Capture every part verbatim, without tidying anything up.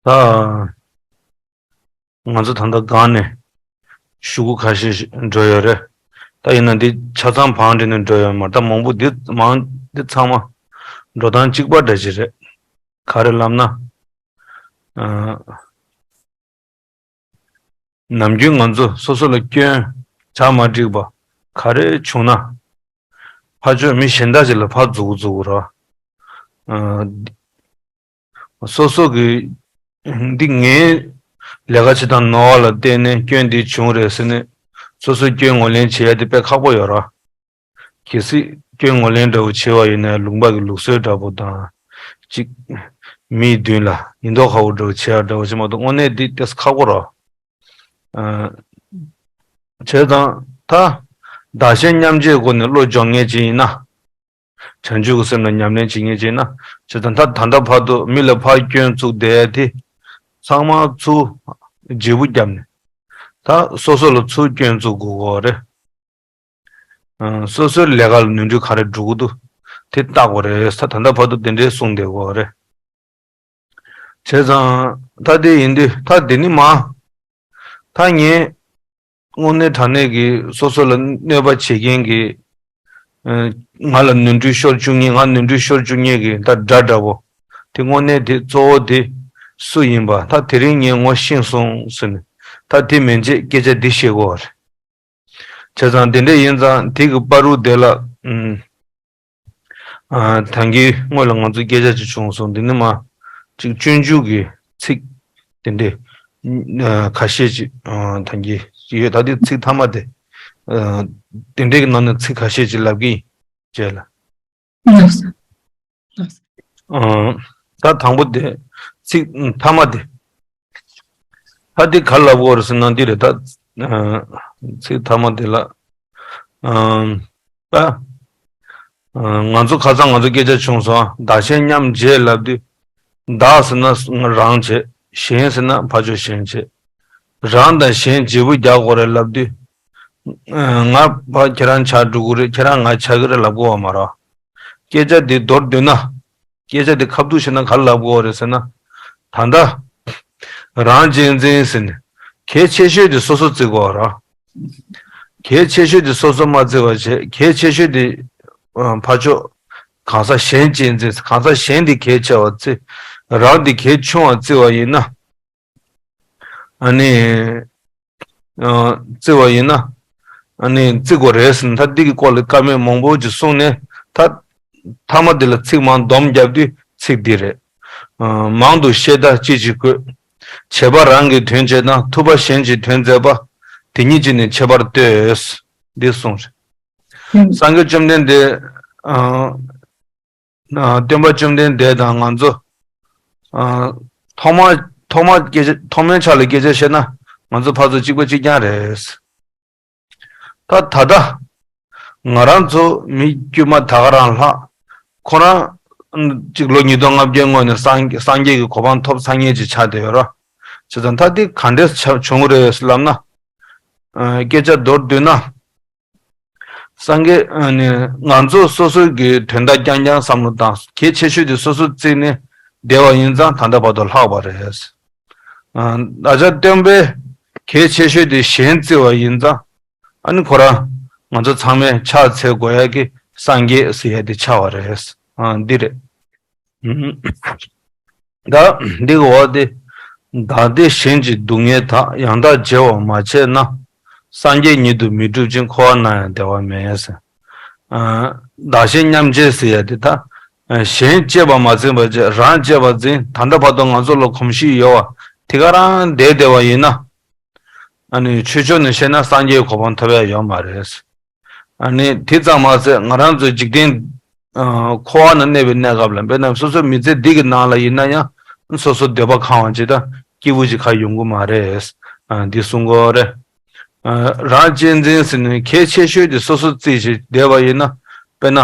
ད་ང་ཚོ་ད་ལྟ་སྒང་ནས་ཤོག་གུ་ཁ་ཤས་ཤིག་འགྲོ་ཡོད་རེད། ད་ཡིན་ན་འདི་ཆ་ཚང་བང་སྒྲིག་ནས་འགྲོ་ཡོད་མ་རེད། ད་མང་པོ་འདི་མང་འདི་ཚང་མ་འགྲོ་སྟངས་གཅིག་པ་འདྲ་ཞིག་རེད། ག་རེ་ལབ་ན། ཨ། ནམ་རྒྱུན་ང་ཚོ་སོ་སོ་ལ་སྐྱོན་ཆགས་མ་འགྲིག་པ་ག་རེ་བྱུང་ན། ཕར་ཕྱོགས་མི་གཞན་དག་ཅིག་ལ་ཕར་འཛུགས་འཛུགས་རོགས། ཨ། སོ་སོ་གི་འདི་ངའི་ལས་ཀ་བྱེད་སྟངས་ནོར་བ་ལ་བརྟེན་ནས་སྐྱོན་འདི་བྱུང་རེད་ཟེར་ནས་སོ་སོའི་སྐྱོན་ངོས་ལེན་བྱེད་ཡ་དེ་དཔེ་ཁག་པོ་ཡོད་ར། གལ་སྲིད་སྐྱོན་ངོས་ལེན་འདྲ་བོ་བྱེད་པ་ཡིན་ན་ལུང་པ་གི་ལུགས་སྲོལ་འདྲ་བོ་དང་། གཅིག་མིའི་མདུན་ལ་ཡིན་མདོག་ཁ་པོ་འདྲ་བོ་བྱེད་ཡ་འདྲ་བོ་བྱེད་མ་གཏོགས་དངོས་གནས་འདི་ཏོག་ཙམ་ཁག་པོ་ར། ཨ། བྱས་ཙང་ད་བདག་གཞན་མཉམ་བརྗེའི་སྒོ་ནས་བློ་སྦྱོང་མཁན་ཅིག་ཡིན་ན། བྱང་ཆུབ་ཀྱི་སེམས་ལ་ཉམས་ལེན་བྱེད་མཁན་ཅིག་ཡིན་ན། བྱས་ཙང་ད་ད་ལྟ་བར་དུ་མི་ལ་ཕར་སྐྱོན་བཙུགས་བསྡད་ཡ་དེ་ཚང་མ་ཚུར་བརྗེ་པོ་བརྒྱབ་ནས་ད་སོ་སོ་ལ་ཚུར་སྐྱོན་བཙུགས་དགོས་ཀྱི་ཡོད་རེད། ཨ། སོ་སོའི་ལས་ཀ་ལ་ནོར་འཁྲུལ་ག་རེ་འགྲོ་གི་འདུག་དེ་བལྟ་དགོས་རེད། ད་ད་ལྟ་བར་དུ་དེ་འདྲའི་གསུངས་བསྡད་ཀྱི་ཡོད་རེད། བྱས་ཙང་ད་དེ་ཡིན་དུས་ད་དེ་ནི་མ། ད་ངས་དངོས་གནས་དྲང་གནས་ཀྱི་སོ་སོ་ལ་གནོད་པ་བྱེད་མཁན་གྱི། ཨ། ང་ལ་ནོར་འཁྲུལ་ཤོར་བཅུག་མཁན། ང་ནོར་འཁྲུལ་ཤོར་བཅུག་མཁན་གྱི་ད་དགྲ་འདྲ་བོ་དེ་དངོས་གནས་དེ་གཙོ་བོ་དེ་སུ་ཡིན་པ་ད་དེ་རིང་ངས་ངོ་ཤེས་སོང་ཟེར་ནས་ད་དེ་མིན་ཆད་སྐད་ཆ་འདི་བཤད་དགོས་པ་རེད། བྱས་ཙང་དེ་འདྲ་ཡིན་ཙང་དེ་གི་བར་དུ་དེ་ལ། ཨུམ། ཨ། ད་གིན་སྔོན་ལ་ང་ཚོ་སྐད་ཆ་ཅིག་བྱུང་སོང་། འདི་ནི་མ་ཅིག་སྤྱོད་འཇུག་གི་ཚིག་དེ་འདྲས། ཨ། ཁ་ཤས་ཅིག་ཨ། ད་གིན་ཡོད། ད་དེ་ཚིག་མཐའ་མ་དེ། ཨ། དེ་འདྲས་ཀྱི་ནང་ནས་ཚིག་ཁ་ཤས་ཅིག་ལབ་གི་ཡིན། རྗེས་ལ། ལགས་སོ། ལགས་སོ། ཨ། ད་དང་པོ་དེ་ཚིག་མཐའ་མ་དེ། ད་འདི་ག་ལབ་དགོས་རེད་ཟེར་ན་འདི་རེད་ད། ཨ། ཚིག་མཐའ་མ་འདི་ལ། ཨ། ད། ཨ། ང་ཚོ་ཁ་སང་ང་ཚོ་སྐད་ཆ་བྱུང་སོང་། བདག་གཞན་མཉམ་བརྗེ་ལབ་དུས། བདག་ཟེར་ན་རང་བྱས། གཞན་ཟེར་ན་ཕར་ཕྱོགས་གཞན་བྱས། རང་དང་གཞན་བརྗེ་པོ་རྒྱག་དགོས་རེད་ལབ་དུས། ཨ། ང་ཕར་ཁྱེད་རང་ཆགས་འགྲོ་གི་རེད། ཁྱེད་རང་ང་ཆགས་ཀྱི་རེད་ལབ་དགོས་པ་མ་རེད། སྐད་ཆ་འདི་མདོར་བསྡུས་ན། སྐད་ཆ་འདི་ཁ་བསྡུ་བྱས་ན་ག་རེ་ལབ་དགོས་རེད་ཟེར་ན། ད་ལྟ་རང་གཅེས་འཛིན་ཟེར་ནས་གལ་ཆེ་ཤོས་དེ་སོ་སོ་བརྩི་དགོས་ར། གལ་ཆེ་ཤོས་དེ་སོ་སོ་མ་བརྩི་བ་བྱས། གལ་ཆེ་ཤོས་དེ་ཕར་ཕྱོགས་གང་ཟག་གཞན་གཅེས་འཛིན། གང་ཟག་གཞན་དེ་གལ་ཆེ་བ་བརྩི། རང་དེ་གལ་ཆུང་བ་བརྩི་བ་ཡིན་ན། ཨ་ནི། ཨ། བརྩི་བ་ཡིན་ན། ཨ་ནི་བརྩི་དགོས་རེད་ཟེར་ནས་ད་འདི་གི་སྐོར་ལ་བཀའ་མོལ་མང་པོ་ཅིག་གསུངས་ནས་ད། མཐའ་མ་འདི་ལ་ཚིག་མང་སྡོམ་བརྒྱབ་དུས་ཚིག་འདི་རེད། ཨ། མང་དུ་བཤད་ད་ཅི་ཞིག་དགོས། བྱེད་པ་རང་གི་དོན་བྱེད་དང་། ཐུབ་པ་གཞན་གྱི་དོན་མཛད་པ། དེ་ཉིད་ཀྱིས་ནི་ཁྱད་པར་ལྟོས། འདི་གསུངས་རེད། ཨུམ། སངས་རྒྱས་བཅོམ་ལྡན་འདས། ཨ། ཨ། སྟོན་པ་བཅོམ་ལྡན་འདས་དང་ང་ཚོ། ཨ། ཐོག་མ་ཐོག་མ་སྐད་ཆ་ཐོག་མའི་ཆ་ལ་སྐད་ཆ་བཤད་ན་ང་ཚོ་ཕར་ཚུར་གཅིག་པ་གཅིག་རྐྱང་རེད། ད་ད་ལྟ་ང་རང་ཚོ་མི་དཀྱུས་མ་ད་ག་རང་ལྷག་ཁོ་རང་གཅིག་ལོ་ཉིས་སྟོང་ལྔ་བརྒྱའི་སྔོན་ནས་སངས་སངས་རྒྱས་ཀྱི་གོ་འཕང་ཐོབ་ཚར་མཁན་ཅིག་ཆགས་བསྡད་ཡོད་ར། བྱས་ཙང་ད་འདི་ག་འདྲས་བྱུང་རེད་ལབ་ན། ཨ། སྐད་ཆ་མདོར་བསྡུས་ན། སངས་རྒྱས་ཨ་ནི་ང་ཚོ་སོ་སོ་གི་དོན་དག་རྐྱང་རྐྱང་བསམ་བློ་བཏང་། གལ་ཆེ་ཤོས་དེ་སོ་སོ་བརྩིས་ནས་བསྡད་པ་ཡིན་ཙང་ད་ལྟ་བར་དུ་ལྷག་པ་རེད། ཨ། བདག་ཅག་སྟོན་པས་གལ་ཆེ་ཤོས་དེ་གཞན་བརྩི་བ་ཡིན་ཙང་། ཨ་ནི་ཁོ་རང་ང་ཚོ་ཚང་མས་ཕྱག་འཚལ་དགོས་ཡ་གི་སངས་རྒྱས་ཟེར་ཡ་དེ་ཆགས་པ་རེད། ཨ། འདི་རེད། ད་འདི་གི་འོག་དེ། བདག་བདེ་གཞན་གྱི་སྡུག་བསྔལ་དག །ཡང་དག་བརྗེ་བར་མ་བྱས་ན། སངས་རྒྱས་ཉིད་དུ་མི་འགྲུབ་ཅིང་། །འཁོར་བ་ན་ཡང་བདེ་བ་མེད། ཟེར། ཨ། བདག་གཞན་མཉམ་བརྗེ་ཟེར་ཡ་དེ་ད། ཨ། གཞན་གཅེས་པ་མ་འཛིན་པར་བྱས། རང་གཅེས་པ་འཛིན། ད་ལྟ་བར་དུ་ང་ཚོ་ལ་གོམས་གཤིས་ཡོད་པ་དེ་ག་རང་བསྡད་བསྡད་པ་ཡིན་ན། ཨ་ནི་ཆོས་ཕྱོགས་ནས་བཤད་ན་སངས་རྒྱས་གོ་འཕང་ཐོབ་ཡ་ཡོད་མ་རེད། ཨ་ནི་དེ་ཙམ་མ་ཟད་ང་རང་ཚོའི་འཇིག་རྟེན། ཨ། འཁོར་བ་ན་གནས་པའི་གནས་སྐབས་ལ་དཔེར་ན་སོ་སོའི་མི་ཚེ་འདི་གི་ནང་ལ་ཡིན་ན་ཡང་སོ་སོ་འདོད་པ་ཁེངས་པ་ཅིག་དང་སྐྱིད་པོ་ཅིག་ག་ཡོང་གི་མ་རེད། ཨ། འདི་གསུང་གི་ཡོད་རེད། ཨ། རང་གཅེས་འཛིན་ཟེར་ནས་གལ་ཆེ་ཤོས་དེ་སོ་སོ་བརྩིས་བྱས་བསྡད་པ་ཡིན་ན། དཔེར་ན།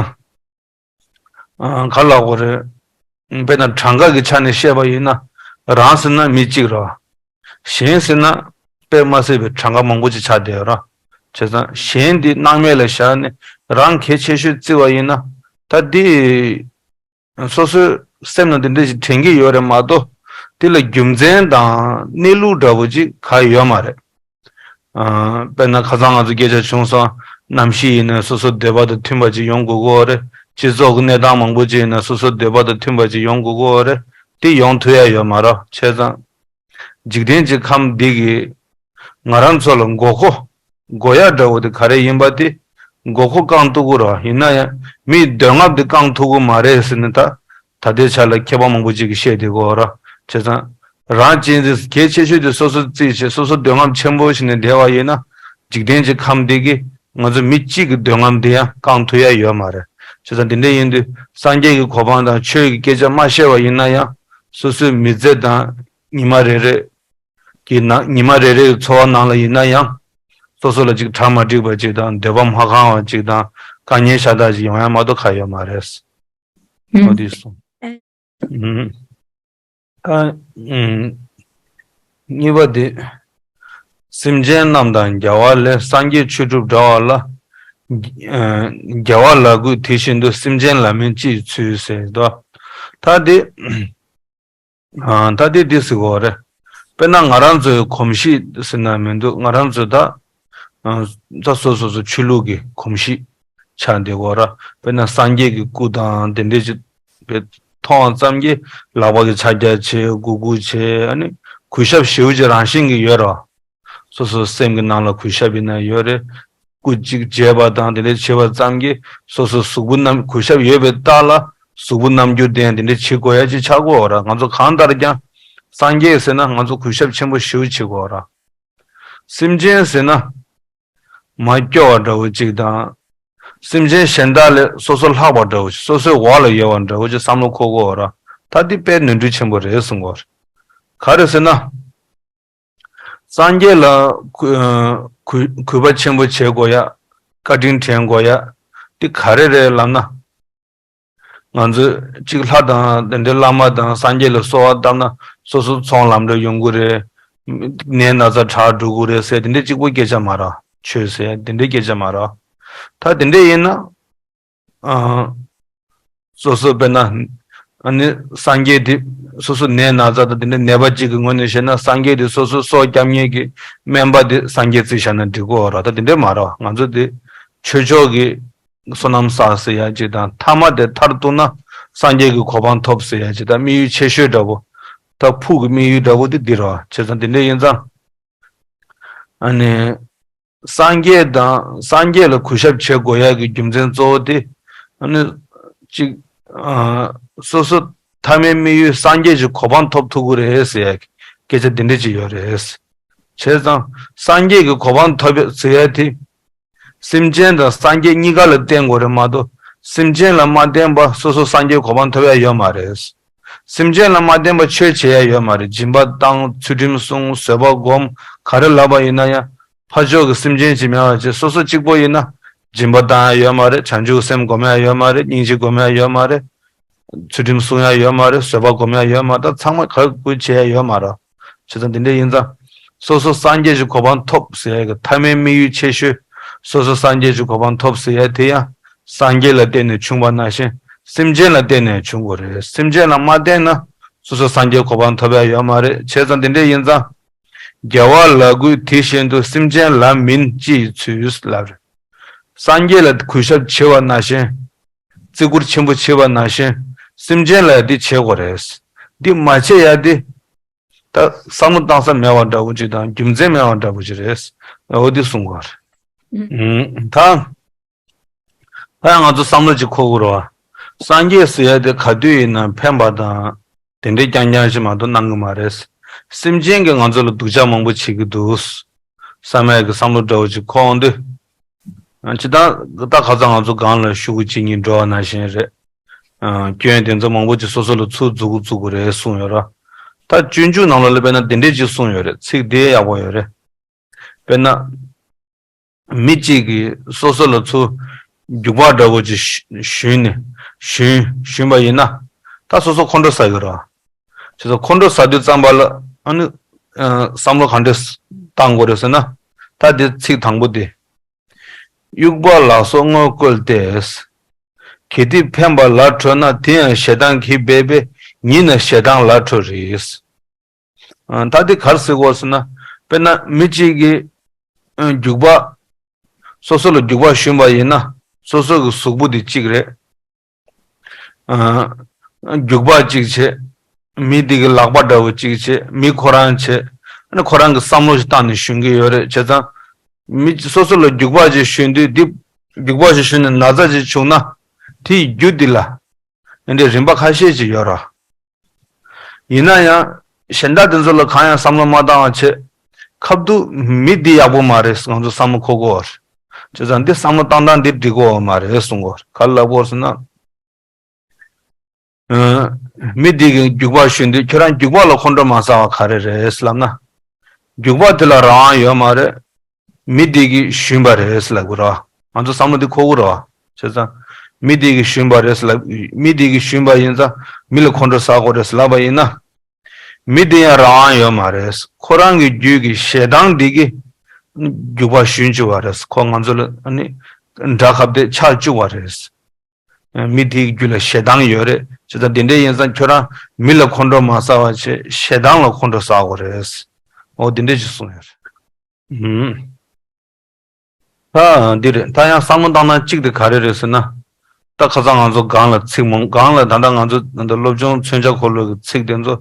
ཨ། ག་ལབ་དགོས་རེད། དཔེར་ན་གྲངས་ཀ་གི་ཆ་ནས་བཤད་པ་ཡིན་ན། རང་ཟེར་ན་མི་གཅིག་རེད། གཞན་ཟེར་ན་དཔེ་མ་སྲིད་པའི་གྲངས་ཀ་མང་པོ་ཅིག་ཆགས་བསྡད་ཡོད་ར། བྱས་ཙང་གཞན་འདི་སྣང་མེད་ལ་བཞག་ནས་རང་གལ་ཆེ་ཤོས་བརྩི་བ་ཡིན་ན། ད་འདི་སོ་སོའི་སེམས་ནང་འདི་འདྲ་ཞིག་དྲན་གྱི་ཡོད་རེད་མ་གཏོགས། དེ་ལ་རྒྱུ་མཚན་དང་གནས་ལུགས་འདྲ་པོ་ཅིག་ག་ཡོད་མ་རེད། ཨ། དཔེར་ན་ཁ་སང་ང་ཚོ་སྐད་ཆ་བྱུང་སོང་། གནམ་གཤིས་ཡིན་ན་སོ་སོ་འདོད་པ་དང་མཐུན་པ་ཅིག་ཡོང་དགོས་ཀྱི་ཡོད་རེད། སྤྱི་ཚོགས་ཀྱི་གནས་སྟངས་མང་པོ་ཅིག་ཡིན་ན་སོ་སོ་འདོད་པ་དང་མཐུན་པ་ཅིག་ཡོང་དགོས་ཀྱི་ཡོད་རེད། དེ་ཡོང་ཐུབ་ཡ་ཡོད་མ་རེད། བྱས་ཙང་། འཇིག་རྟེན་གྱི་ཁམས་འདི་གིས་ང་རང་ཚོ་ལ་དགོས་མཁོ། དགོས་ཡ་འདྲ་བོ་དེ་ག་རེ་ཡིན་པ་དེ་དགོས་མཁོ་བསྐང་ཐུབ་ཀྱི་རེད། ཡིན་ན་ཡང་མིའི་འདོད་རྔམ་དེ་བསྐང་ཐུབ་ཀྱི་མ་རེད་ཟེར་ནས་ད་ད་ལྟའི་ཆ་ལ་མཁས་པ་མང་པོ་ཅིག་གིས་བཤད་བསྡད་ཀྱི་ཡོད་རེད། བྱས་ཙང་། རང་གཅེས་འཛིན་གལ་ཆེ་ཤོས་དེ་སོ་སོ་རྩིས་བྱས། སོ་སོ་འདོད་རྔམ་ཆེན་པོ་བྱས་ནས་བསྡད་པ་ཡིན་ན། འཇིག་རྟེན་གྱི་ཁམས་འདི་གིས་ང་ཚོ་མི་གཅིག་གི་འདོད་རྔམ་དེ་ཡང་བསྐང་ཐུབ་ཡ་ཡོད་མ་རེད། བྱས་ཙང་དེ་འདྲ་ཡིན་དུས་སངས་རྒྱས་ཀྱི་གོ་འཕང་དང་ཆོས་ཀྱི་སྐད་ཆ་མ་བཤད་པ་ཡིན་ན་ཡང་། སོ་སོའི་མི་ཚེ་དང་ཉི་མ་རེ་རེ་གི་ནང་། ཉི་མ་རེ་རེའི་འཚོ་བ་ནང་ལ་ཡིན་ན་ཡང་། སོ་སོ་ལ་ཅིག་གྲ་མ་འགྲིག་པ་ཅིག་དང་། འདོད་པ་མ་ཁེངས་པ་ཅིག་དང་། དཀའ་ངལ་ཤ་སྟག་ཅིག་ཡོང་ཡ་མ་གཏོགས་ག་ཡོད་མ་རེད། ཨོ། དེ་སོང་། ཨུམ། ད། ཨུམ། གཉིས་པ་དེ། སེམས་ཅན་རྣམས་དང་རྒྱལ་བ་ལས། སངས་རྒྱས་ཆོས་སྒྲུབ་འདྲ་བ་ལ། ཨ། རྒྱལ་བ་ལ་གུས་དེ་བཞིན་དུ། སེམས་ཅན་ལ་མིན་ཅི་ཡི་ཚུལ་ཟེར་དོ། ད་དེ། ཨ། ད་དེ་འདི་ཟེར་གོ་རེད། དཔེར་ན་ང་རང་ཚོའི་གོམས་གཤིས་ཟེར་ན་མི་འདུག་ང་རང་ཚོ་ད། ཨ། ད་སོ་སོ་སོ་ཆོས་ལུགས་ཀྱི་གོམས་གཤིས་ཆགས་བསྡད་ཀྱི་ཡོད་རེད། དཔེར་ན་སངས་རྒྱས་ཀྱི་སྐུ་དང་དེ་འདྲས་ཅིག་མཐོང་བ་ཙམ་གྱིས་ལག་པ་གི་ཕྱག་རྒྱ་བྱེད། མགོ་སྒུར་བྱེད། ཨ་ནི་གུས་ཞབས་ཞེ་པོ་ཅིག་རང་བཞིན་གྱིས་ཡོད་རེད། སོ་སོའི་སེམས་ཀྱི་ནང་ལ་གུས་ཞབས་ཡིན་ན་ཡོད་རེད། སྐུ་གཅིག་མཇལ་བ་དང་དེ་འདྲ་བྱེད་པ་ཙམ་གྱིས་སོ་སོའི་གཟུགས་པོ་རྣམས། གུས་ཞབས་ཡོད་པའི་རྟགས་ལ་གཟུགས་པོ་རྣམ་འགྱུར་ལྡན་དེ་འདྲ་བྱེད་དགོས་ཡ་ཅིག་ཆགས་ཀྱི་ཡོད་རེད། ང་ཚོ་གང་ལྟར་ཀྱང་སངས་རྒྱས་ཟེར་ན་ང་ཚོ་གུས་ཞབས་ཆེན་པོ་ཞེ་པོ་བྱེད་དགོས་རེད། སེམས་ཅན་ཟེར་ན་མ་སྐྱོ་བ་འདྲ་བོ་ཅིག་དང་། སེམས་ཅན་གཞན་དག་ལས་སོ་སོ་ལྷག་པ་འདྲ་བོ་ཅིག་སོ་སོའི་འོག་ལ་ཡོད་པ་འདྲ་བོ་ཅིག་བསམ་བློ་འཁོར་གྱི་ཡོད་རེད། ད་འདི་དཔེ་ནོར་འཁྲུལ་ཆེན་པོ་རེད་གསུང་གི་ཡོད་རེད། ག་རེ་ཟེར་ན། སངས་རྒྱས་ལ་གུས། གུས། གུས་པ་ཆེན་པོ་བྱེད་དགོས་ཡ། བཀའ་དྲིན་དྲན་དགོས་ཡ། འདི་ག་རེ་རེད་ལབ་ན། ང་ཚོས་གཅིག་ལྷ་དང་དེ་འདྲའི་བླ་མ་དང་སངས་རྒྱས་ལ་གསོལ་བ་བཏབ་ན་སོ་སོ་ཚོང་ལམ་འགྲོ་ཡོང་གི་རེད། ནད་ན་ཚ་དྲག་འགྲོ་གི་རེད་ཟེར་དེ་འདྲའི་གཅིག་པོ་སྐད་ཆ་མ་རེད། ཆོས་ཟེར་དེ་འདྲའི་སྐད་ཆ་མ་རེད། ད་དེ་འདྲ་ཡིན་ན། ཨ། སོ་སོ་དཔེར་ན། ཨ་ནི་སངས་རྒྱས་དེ་སོ་སོ་ནད་ན་ཚ་དང་དེ་འདྲ་ནད་པ་གཅིག་གི་ངོས་ནས་བཤད་ན་སངས་རྒྱས་དེ་སོ་སོའི་སྲོག་སྐྱབས་མཁན་གྱི་སྨན་པ་དེ་སངས་རྒྱས་རྩིས་བཞག་ན་འགྲིག་གི་ཡོད་རེད། ད་དེ་འདྲ་མ་རེད། ང་ཚོ་དེ་ཆོས་ཕྱོགས་ཀྱི་བསོད་ནམས་བསགས་ཟེར་ཡ་གཅིག་དང་། ཐ་མ་དེ་མཐར་གཏུགས་ན་སངས་རྒྱས་ཀྱི་གོ་འཕང་ཐོབ་ཟེར་ཡ་གཅིག་དང་། དམིགས་ཡུལ་ཆེ་ཤོས་འདྲ་པོ། ད་ཕུགས་ཀྱི་དམིགས་ཡུལ་འདྲ་པོ་དེ་འདི་རེད། བྱས་ཙང་དེ་འདྲ་ཡིན་ཙང་། ཨ་ནི། སངས་རྒྱས་དང་། སངས་རྒྱས་ལ་གུས་ཞབས་བྱེད་དགོས་ཡ་གི་རྒྱུ་མཚན་གཙོ་བོ་དེ། ཨ་ནི། གཅིག་ཨ། སོ་སོ་མཐའ་མའི་དམིགས་ཡུལ་སངས་རྒྱས་ཀྱི་གོ་འཕང་ཐོབ་ཐུབ་ཀྱི་རེད་ཟེར་ཡ་གི་སྐད་ཆ་འདི་འདྲ་ཅིག་ཡོད་རེད། བྱས་ཙང་སངས་རྒྱས་ཀྱི་གོ་འཕང་ཐོབ་ཡ་ཟེར་ཡ་དེ། སེམས་ཅན་དང་སངས་རྒྱས་གཉིས་ཀ་ལ་བརྟེན་དགོས་རེད་མ་གཏོགས། སེམས་ཅན་ལ་མ་བརྟེན་པར་སོ་སོ་སངས་རྒྱས་གོ་འཕང་ཐོབ་ཡ་ཡོད་མ་རེད། སེམས་ཅན་ལ་མ་བརྟེན་པར་ཆོས་བྱེད་ཡ་ཡོད་མ་རེད། སྦྱིན་པ་བཏང་། ཚུལ་ཁྲིམས་བསྲུང་། བཟོད་པ་སྒོམ། ག་རེ་ལབ་པ་ཡིན་ན་ཡང་ཕར་ཕྱོགས་ཀྱི་སེམས་ཅན་ཅིག་མེད་པ་བྱས། སོ་སོ་གཅིག་པོ་ཡིན་ན་སྦྱིན་པ་བཏང་ཡ་ཡོད་མ་རེད། བྱང་ཆུབ་སེམས་སྒོམ་ཡ་ཡོད་མ་རེད། སྙིང་རྗེ་སྒོམ་ཡ་ཡོད་མ་རེད། ཚུལ་ཁྲིམས་བསྲུང་ཡ་ཡོད་མ་རེད། བཟོད་པ་སྒོམ་ཡ་ཡོད་མ་རེད། ད་ཚང་མ་ག་རེ་བྱེད་ཡ་ཡོད་མ་རེད། བྱས་ཙང་དེ་འདྲ་ཡིན་ཙང་། སོ་སོ་སངས་རྒྱས་ཀྱི་གོ་འཕང་ཐོབ་ཟེར་ཡ་གི་མཐའ་མའི་དམིགས་ཡུལ་ཆེ་ཤོས། སོ་སོ་སངས་རྒྱས་ཀྱི་གོ་འཕང་ཐོབ་ཟེར་ཡ་དེ་ཡང་སངས་རྒྱས་ལ་བརྟེན་ནས་བྱུང་བ་ནང་བཞིན་སེམས་ཅན་ལ་བརྟེན་ནས་བྱུང་དགོས་རེད། སེམས་ཅན་ལ་མ་བརྟེན་ན་སོ་སོ་སངས་རྒྱས་གོ་འཕང་ཐོབ་ཡ་ཡོད་མ་རེད། བྱས་ཙང་དེ་འདྲ་ཡིན་ཙང་། རྒྱལ་བ་ལ་གུས་དེ་བཞིན་དུ། སེམས་ཅན་ལ་མིན་ཅི་ཡི་ཚུལ་ལབ་རེད། སངས་རྒྱས་ལ་གུས་ཞབས་བྱེད་པ་ནང་བཞིན། བརྩི་བཀུར་ཆེན་པོ་བྱེད་པ་ནང་བཞིན། སེམས་ཅན་ལ་འདི་བྱེད་དགོས་རེད། འདི་མ་བྱེད་ཡ་འདི། ད་བསམ་བློ་བཏང་ས་མེད་པ་འདྲ་བོ་ཅིག་དང་རྒྱུ་མཚན་མེད་པ་འདྲ་བོ་ཅིག་རེད། འོ་འདི་གསུང་དགོས་རེད། ཨུམ། ད། ད་ཡང་ང་ཚོ་བསམ་བློ་ཅིག་འཁོར་དགོས་རེད་བ། སངས་རྒྱས་ཟེར་ཡ་དེ་ག་དུས་ཡིན་ན་ཕན་པ་དང་དེ་འདྲའི་རྐྱང་རྐྱང་ཞིག་མ་གཏོགས་གནང་གི་མ་རེད། སེམས་ཅན་གྱིས་ང་ཚོ་ལ་སྡུག་ཅག་མང་པོ་བྱེད་ཀྱི་འདུག་བསམ་ཡ་གི་བསམ་བློ་འདྲ་བོ་ཅིག་འཁོར་འོང་དུས། ཨ། སྤྱིར་བཏང་ད་ཁ་སང་ང་ཚོ་སྒང་ལ་ཤོག་གུ་གཅིག་གཉིས་འགྲོ་བ་ནང་བཞིན་རེད། ཨ། སྐྱོན་དེ་ཚོ་མང་པོ་ཅིག་སོ་སོ་ལ་ཚུར་འཛུགས་ཀྱི་འཛུགས་ཀྱི་རེད་གསུངས་ཡོད་ར། ད་སྤྱོད་འཇུག་ནང་ལོགས་ལ་དཔེར་ན་དེ་འདྲས་ཅིག་གསུངས་ཡོད་རེད། ཚིག་དེ་ཡག་པོ་ཡོད་རེད། དཔེར་ན། མི་གཅིག་གིས་སོ་སོ་ལ་ཚུར་རྒྱུག་པ་འདྲ་བོ་ཅིག་ཞུ། ཞུས་ནས་ཞུས་ཞུས་པ་ཡིན་ན། ད་སོ་སོ་ཁོང་ཁྲོ་ཟ་གི་རེད། བྱས་ཙང་ཁོང་ཁྲོ་ཟ་དུས་ཙམ་པ་ལ་ཨ་ནི། ཨ། བསམ་བློ་ག་འདྲས་བཏང་དགོས་རེད་ཟེར་ན། ད་འདི་ཚིག་དང་པོ་དེ། དབྱུག་པ་ལ་སོགས་དངོས་བཀོལ་ཏེ། གལ་ཏེ་ཕན་པ་ལ་ཁྲོ་ན། དེ་ཡང་ཞེ་སྡང་གིས་སྦད་པས། ཉིད་ནི་ཞེ་སྡང་ལ་ཁྲོ་རིགས། ཨ། ད་དེ་ག་རེ་ཟེར་དགོས་ཟེར་ན། དཔེར་ན་མི་གཅིག་གིས་ཨ་རྒྱུག་པ། སོ་སོ་ལ་རྒྱུག་པ་ཞུས་པ་ཡིན་ན། སོ་སོ་གི་གཟུགས་པོ་དེ་གཅིག་རེད། ཨ། རྒྱུག་པ་གཅིག་བྱས། མི་དེ་གི་ལག་པ་འདྲ་བོ་གཅིག་བྱས། མི་ཁོ་རང་བྱས། ཨ་ནི་ཁོ་རང་གི་བསམ་བློ་ཞིག་བཏང་ནས་ཞུན་གྱི་ཡོད་རེད། བྱས་ཙང་། མི་སོ་སོ་ལ་རྒྱུག་པ་ཅིག་ཞུན་དུས། འདི་རྒྱུག་པ་ཞིག་ཞུན་ནས་ན་ཚ་ཅིག་བྱུང་ན། དེའི་རྒྱུ་འདི་ལ་འདི་འདྲའི་རིམ་པ་ཁ་ཤས་ཅིག་ཡོད་རེད། ཡིན་ན་ཡང་། གཞན་དག་དེ་ཚོ་ལ་གང་ཡང་བསམ་བློ་མ་བཏང་བ་བྱས། ཁ་ཐུག་མི་འདི་ཡག་པོ་མ་རེད། ང་ཚོ་བསམ་བློ་འཁོར་དགོས་པ་རེད། བྱས་ཙང་འདི་བསམ་བློ་བཏང་སྟངས་འདི་འགྲིག་གི་ཡོད་མ་རེད་གསུང་གི་ཡོད་རེད། ག་རེ་ལབ་དགོས་ཟེར་ན། ཨ། མི་འདི་གིས་རྒྱུག་པ་ཞུན་དུས། ཁྱོད་རང་རྒྱུག་པ་ལ་ཁོང་ཁྲོ་མ་ཟ་བ་ག་རེ་རེད་ལབ་ན། རྒྱུག་པ་དེ་ལ་རང་དབང་ཡོད་མ་རེད། མི་འདི་གིས་ཞུན་པ་རེད་ལབ་དགོས་རེད་བ། ང་ཚོ་བསམ་བློ་འདི་འཁོར་དགོས་རེད་བ། བྱས་ཙང་། མི་འདི་གིས་ཞུན་པ་རེད་ལབ། མི་འདི་གིས་ཞུན་པ་ཡིན་ཙང་མི་ལ་ཁོང་ཁྲོ་ཟ་དགོས་རེད་ལབ་པ་ཡིན་ན། མི་འདི་ཡང་རང་དབང་ཡོད་མ་རེད། ཁོ་རང་གི་རྒྱུད་ཀྱི་ཞེ་སྡང་འདི་གིས་རྒྱུག་པ་ཞུན་བཅུག་པ་རེད། ཁོ་ང་ཚོ་ལ་ཨ་ནི་དགྲ་ཁ་གཏད་ཆགས་བཅུག་པ་རེད། མི་དེའི་རྒྱུད་ལ་ཞེ་སྡང་ཡོད་རེད། བྱས་ཙང་དེ་འདྲ་ཡིན་ཙང་ཁྱོད་རང་མི་ལ་ཁོང་ཁྲོ་མ་ཟ་བ་བྱས། ཞེ་སྡང་ལ་ཁོང་ཁྲོ་ཟ་དགོས་རེད། འོ་དེ་འདྲ་ཞིག་གསུངས་ཡོད་རེད། ཨུམ། ད་འདི་རེད། ད་ཡང་བསམ་བློ་བཏང་ན་གཅིག་དེ་ག་རེ་རེད་ཟེར་ན། ད་ཁ་སང་ང་ཚོ་སྒང་ལ་ཚིག་མང་། སྒང་ལ་ད་ལྟ་ང་ཚོ་ད་ལྟ་སློབ་སྦྱོང་མཚོན་ཆ་འཁོར་ལོ་གི་ཚིག་དེ་ཚོ།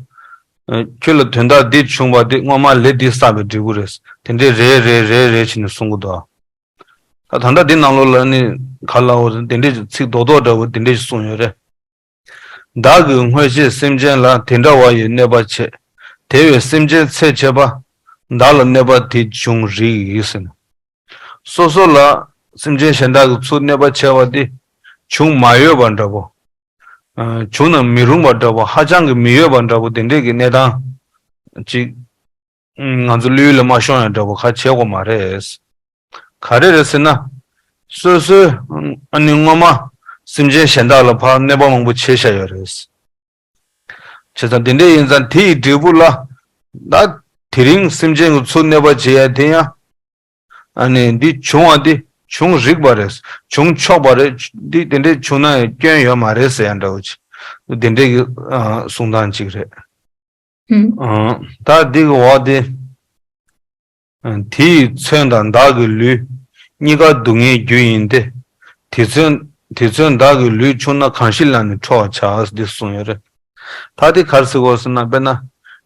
ཨ། ཁྱོད་ལ་དོན་དག་འདི་བྱུང་བ་དེ་སྔོན་མ་ལས་འདི་བསགས་པའི་འབྲས་བུ་རེད། དེ་འདྲས་རེད་རེད་རེད་རེད་བྱས་ནས་གསུང་གི་འདུག་ད་ད་ལྟ་འདི་ནང་ལོགས་ལ་ནི་ག་ལབ་དགོས་རེད། དེ་འདྲས་ཀྱི་ཚིག་རྡོག་རྡོག་འདྲ་བོ་དེ་འདྲས་ཞིག་གསུངས་ཡོད་རེད། བདག་གིས་སྔོན་ཆད་སེམས་ཅན་ལ། དེ་འདྲ་བ་ཡི་གནོད་པ་བྱས། དེ་བས་སེམས་ཅན་ཚེ་ཕྱི་པ། བདག་ལ་གནོད་པ་དེ་བྱུང་རིགས་ཟེར་ནས། སོ་སོ་ལ་སེམས་ཅན་གཞན་དག་གིས་ཚུར་གནོད་པ་བྱས་པ་དེ་བྱུང་མ་ཡོད་པ་འདྲ་བོ། ཨ། བྱུང་ན་མི་རུང་བ་འདྲ་བོ། ཧ་ཅང་གི་མི་འོས་པ་འདྲ་བོ། དེ་འདྲས་ཀྱི་གནས་སྟངས་ཅིག་ང་ཚོ་ལུས་ལ་མ་ཤོང་ཡ་འདྲ་བོ་ཁ་བྱེད་དགོས་མ་རེད། ག་རེ་རེད་ཟེར་ན། སོ་སོས་ཨ་ནི་སྔོན་མ་སེམས་ཅན་གཞན་དག་ལ་ཕར་གནོད་པ་མང་པོ་བྱས་བཞག་ཡོད་རེད། བྱས་ཙང་དེ་འདྲ་ཡིན་ཙང་དེ་ཡི་འབྲས་བུ་ལ། ད་དེ་རིང་སེམས་ཅན་གྱིས་ཚུར་གནོད་པ་བྱེད་ཡ་དེ་ཡང་། ཨ་ནི་འདི་བྱུང་བ་འདི་བྱུང་རིགས་པ་རེད། བྱུང་ཆོག་པ་རེད། འདི་དེ་འདྲས་བྱུང་ན་ཡང་སྐྱོན་ཡོད་མ་རེད་ཟེར་ཡ་འདྲ་བོ་ཅིག་དེ་འདྲས་ཀྱི་ཨ་གསུང་སྟངས་ཅིག་རེད། ཨུམ། ཨ། ད་འདི་གི་འོག་དེ། ཨ། དེ་ཡི་མཚོན་དང་བདག་གི་ལུས། གཉིས་ཀ་སྡུག་བསྔལ་རྒྱུ་ཡིན་ཏེ། དེ་མཚོན་དེ་མཚོན་བདག་གི་ལུས་ཕྱུང་ན། གང་ཞིག་ལ་ནི་ཁྲོ་བར་བྱ། འདི་གསུངས་ཡོད་རེད། ད་དེ་ག་རེ་ཟེར་དགོས་ཟེར་ན། དཔེར་ན་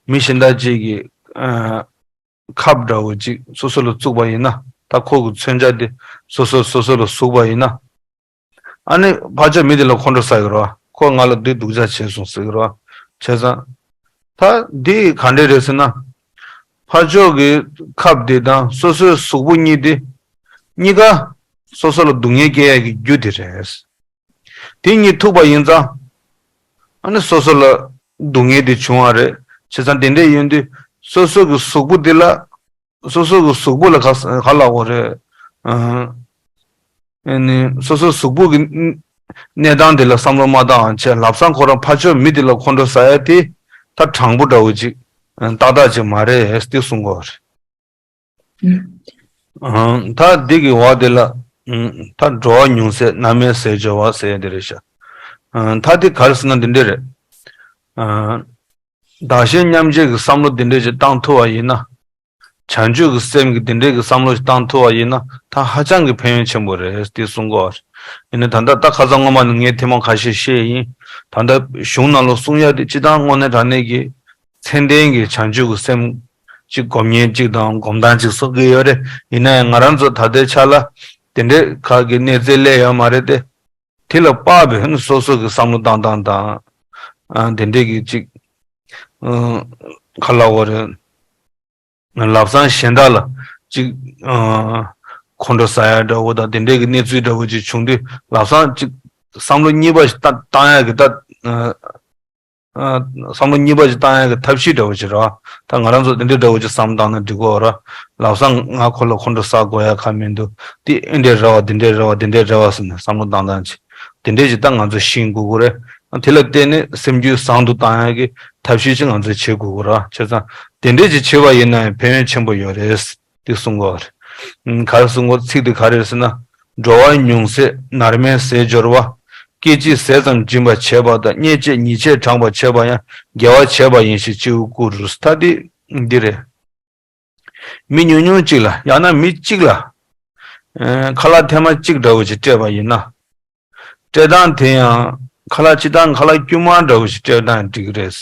མི་གཞན་དག་ཅིག་གིས་ཨ་ཁབ་འདྲ་བོ་ཅིག་སོ་སོ་ལ་བཙུགས་པ་ཡིན་ན། ད་ཁོ་གི་མཚོན་ཆ་དེ་སོ་སོ་སོ་སོ་ལ་ཟུག་པ་ཡིན་ན། ཨ་ནི་ཕར་ཕྱོགས་མི་དེ་ལ་ཁོང་ཁྲོ་ཟ་གི་རེད་བ། ཁོ་ང་ལ་འདི་སྡུག་ཅག་བྱས་སོང་ཟེར་གི་རེད་བ། བྱས་ཙང་། ད་འདི་ག་འདྲས་རེད་ཟེར་ན། ཕར་ཕྱོགས་ཀྱི་ཁབ་དེ་དང་སོ་སོའི་གཟུགས་པོ་གཉིས་དེ། གཉིས་ཀ་སོ་སོ་ལ་སྡུག་བསྔལ་སྐྱེལ་ཡ་གི་རྒྱུ་དེ་རེད། དེ་གཉིས་ཐུག་པ་ཡིན་ཙང་། ཨ་ནི་སོ་སོ་ལ་སྡུག་བསྔལ་དེ་བྱུང་བ་རེད། བྱས་ཙང་དེ་འདྲས་ཡིན་དུས་སོ་སོ་གི་གཟུགས་པོ་དེ་ལ། སོ་སོ་གི་གཟུགས་པོ་ལ་ག་ག་ལབ་དགོས་རེད། ཨ། ཨ་ནི་སོ་སོ་གཟུགས་པོ་གི་གནས་སྟངས་དེ་ལ་བསམ་བློ་མ་བཏང་བ་བྱས། ལམ་སང་ཁོ་རང་ཕར་ཕྱོགས་མི་དེ་ལ་ཁོང་ཁྲོ་ཟ་ཡ་དེ་ད་དྲང་པོ་འདྲ་བོ་ཅིག་ཏག་ཏག་ཅིག་མ་རེད་དེ་གསུང་གི་ཡོད་རེད། ཨ། ད་འདི་གི་འོག་དེ་ལ། ཨ། ད་འགྲོ་བ་ཉུང་ཟད་མནར་མེད་ཟས་སྦྱོར་བ་ཟེར་ཡ་དེ་རེད་ཤག་ཨ། ད་དེ་ག་རེ་ཟེར་ན་འདི་འདྲས་རེད། ཨ། བདག་གཞན་མཉམ་བརྗེ་གི་བསམ་བློ་འདི་འདྲས་ཅིག་བཏང་ཐུབ་པ་ཡིན་ན། བྱང་ཆུབ་ཀྱི་སེམས་ཀྱི་འདི་འདྲའི་གི་བསམ་བློ་ཞིག་བཏང་ཐུབ་པ་ཡིན་ན། ད་ཧ་ཅང་གི་ཕན་ཡོན་ཆེན་པོ་རེད་དེ་གསུང་གི་ཡོད་རེད། ཡིན་ནའི་ད་ལྟ་ད་ཁ་སང་སྔོན་མ་ནས་ངས་ཐེངས་མ་ཁ་ཤས་བཤད་ཡིན། ད་ལྟ་གཞུང་ནང་ལ་གསུང་ཡ་དེ་སྤྱིར་བཏང་དངོས་གནས་དྲང་གནས་ཀྱི་མཚན་ལྡན་གྱི་བྱང་ཆུབ་ཀྱི་སེམས་ཅིག་སྒོམ་ཉན་ཅིག་དང་སྒོམ་སྟངས་ཅིག་བཟོ་གི་ཡོད་རེད། ཡིན་ན་ཡང་ང་རང་ཚོ་ད་ལྟའི་ཆ་ལ་དེ་འདྲའི་ཁག་གི་གནས་ཚད་སླེབས་ཡོད་མ་རེད་དེ། དེ་ལ་དཔག་པའི་སོ་སོ་གི་བསམ་བློ་བཏང་སྟངས་དང་། ཨ། དེ་འདྲའི་གི་ཅིག་ཨ། ག་ལབ་དགོས་རེད། ལམ་སང་གཞན་དག་ལ་ཅིག་ཨ། ཁོང་ཁྲོ་ཟ་ཡ་འདྲ་བོ་དང་དེ་འདྲའི་གི་གནས་ཚུལ་འདྲ་བོ་ཅིག་བྱུང་དུས། ལམ་སང་ཅིག་བསམ་བློ་གཉིས་པ་ཞིག་བཏང་བཏང་ཡ་གི་ད། ཨ། ཨ། བསམ་བློ་གཉིས་པ་ཞིག་བཏང་ཡ་གི་ཐབས་ཤེས་འདྲ་བོ་ཞིག་རེད་བ། ད་ང་རང་ཚོ་དེ་འདྲའི་འདྲ་བོ་ཅིག་བསམ་བཏང་ན་འགྲིག་གི་ཡོད་རེད། ལམ་སང་ང་ཁོ་ལ་ཁོང་ཁྲོ་ཟ་དགོས་ཡ་གང་མི་འདུག་དེ་ཨེ་འདྲ་རེད་བ། དེ་འདྲ་རེད་བ། དེ་འདྲ་རེད་བ་ཟེར་ནས་བསམ་བློ་བཏང་སྟངས་ཅིག་དེ་འདྲས་ཅིག་ད་ང་ཚོ་ཤེས་དགོས་ཀྱི་རེད། དེ་ལ་བརྟེན་ནས་སེམས་རྒྱུད་བཟང་དུ་བཏང་ཡག་གི་ཐབས་ཤེས་ཅིག་ང་ཚོས་བྱེད་དགོས་ཀྱི་རེད། བྱས་ཙང་དེ་འདྲས་ཅིག་བྱེད་པ་ཡིན་ན་ཡང་ཕན་ཡོན་ཆེན་པོ་ཡོད་རེད། དེ་གསུང་གི་ཡོད་རེད། ག་རེ་གསུང་གི་ཡོད། ཚིག་དེ་ག་རེ་རེད་ཟེར་ན། འགྲོ་བ་ཉུང་ཟད་མནར་མེད་ཟས་སྦྱོར་བ། སྐད་ཅིག་ཟས་ཙམ་སྦྱིན་པར་བྱེད་པ་དང་། བརྙས་བཅས་ཉེས་ཆད་དྲངས་པར་བྱེད་པ་ཡང་། དགེ་བ་བྱས་པ་ཡིན་ཞེས་སྤྱི་བོས་བཀུར། ད་དེ་ འདི་རེད། མི་ཉུང་ཉུང་གཅིག་ལ་ཡང་ན་མི་གཅིག་ལ་ཨ་ཁ་ལག་ཐེངས་མ་གཅིག་འདྲ་བོ་ཅིག་སྤྲད་པ་ཡིན་ན། སྤྲད་སྟངས་དེ་ཡང་ཁ་ལག་སྤྱིར་བཏང་ཁ་ལག་དཀྱུས་མ་འདྲ་བོ་ཞིག་སྤྲད་སྟངས་འགྲིག་གི་རེད།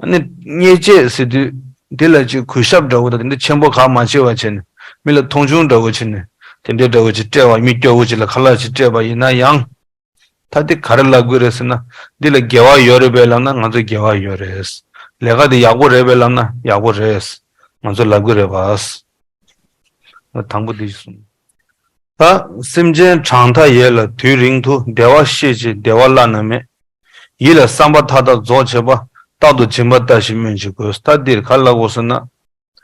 ཨ་ནི་མཉེས་ཆས་ཟེར་དུས་དེ་ལ་ཅིག་གུས་ཞབས་འདྲ་བོ་དང་དེ་འདྲ་ཆེན་པོ་གང་མ་བྱེད་པ་བྱས་ནས་མི་ལ་མཐོང་ཆུང་འདྲ་བོ་བྱས་ནས་དེ་འདྲ་འདྲ་བོ་ཅིག་སྤྲད་པ། མི་སྐྱོ་བོ་ཅིག་ལ་ཁ་ལག་ཅིག་སྤྲད་པ་ཡིན་ན་ཡང་། ད་དེ་ག་རེ་ལབ་དགོས་རེད་ཟེར་ན། འདི་ལ་དགེ་བ་ཡོད་རེད་པས་ལབ་ན་ང་ཚོ་དགེ་བ་ཡོད་རེད། ལས་ཀ་དེ་ཡག་པོ་རེད་པས་ལབ་ན་ཡག་པོ་རེད། ང་ཚོ་ལབ་དགོས་རེད་པ། དང་པོ་འདི་གསུངས། ད་སེམས་ཅན་གྲངས་མཐའ་ཡས་ལ་དུས་རིང་དུ་བདེ་བ་བཤད་ཅིང་བདེ་བ་བླ་ན་མེད། ཡིད་ལ་བསམ་པ་མཐའ་དག་རྫོགས་བྱེད་པ། རྟག་ཏུ་སྦྱིན་པ་ལྟ་ཞིག་སྨོན་ཅིང་དགོས། ད་འདིར་ག་རེ་ལབ་དགོས་ཟེར་ན།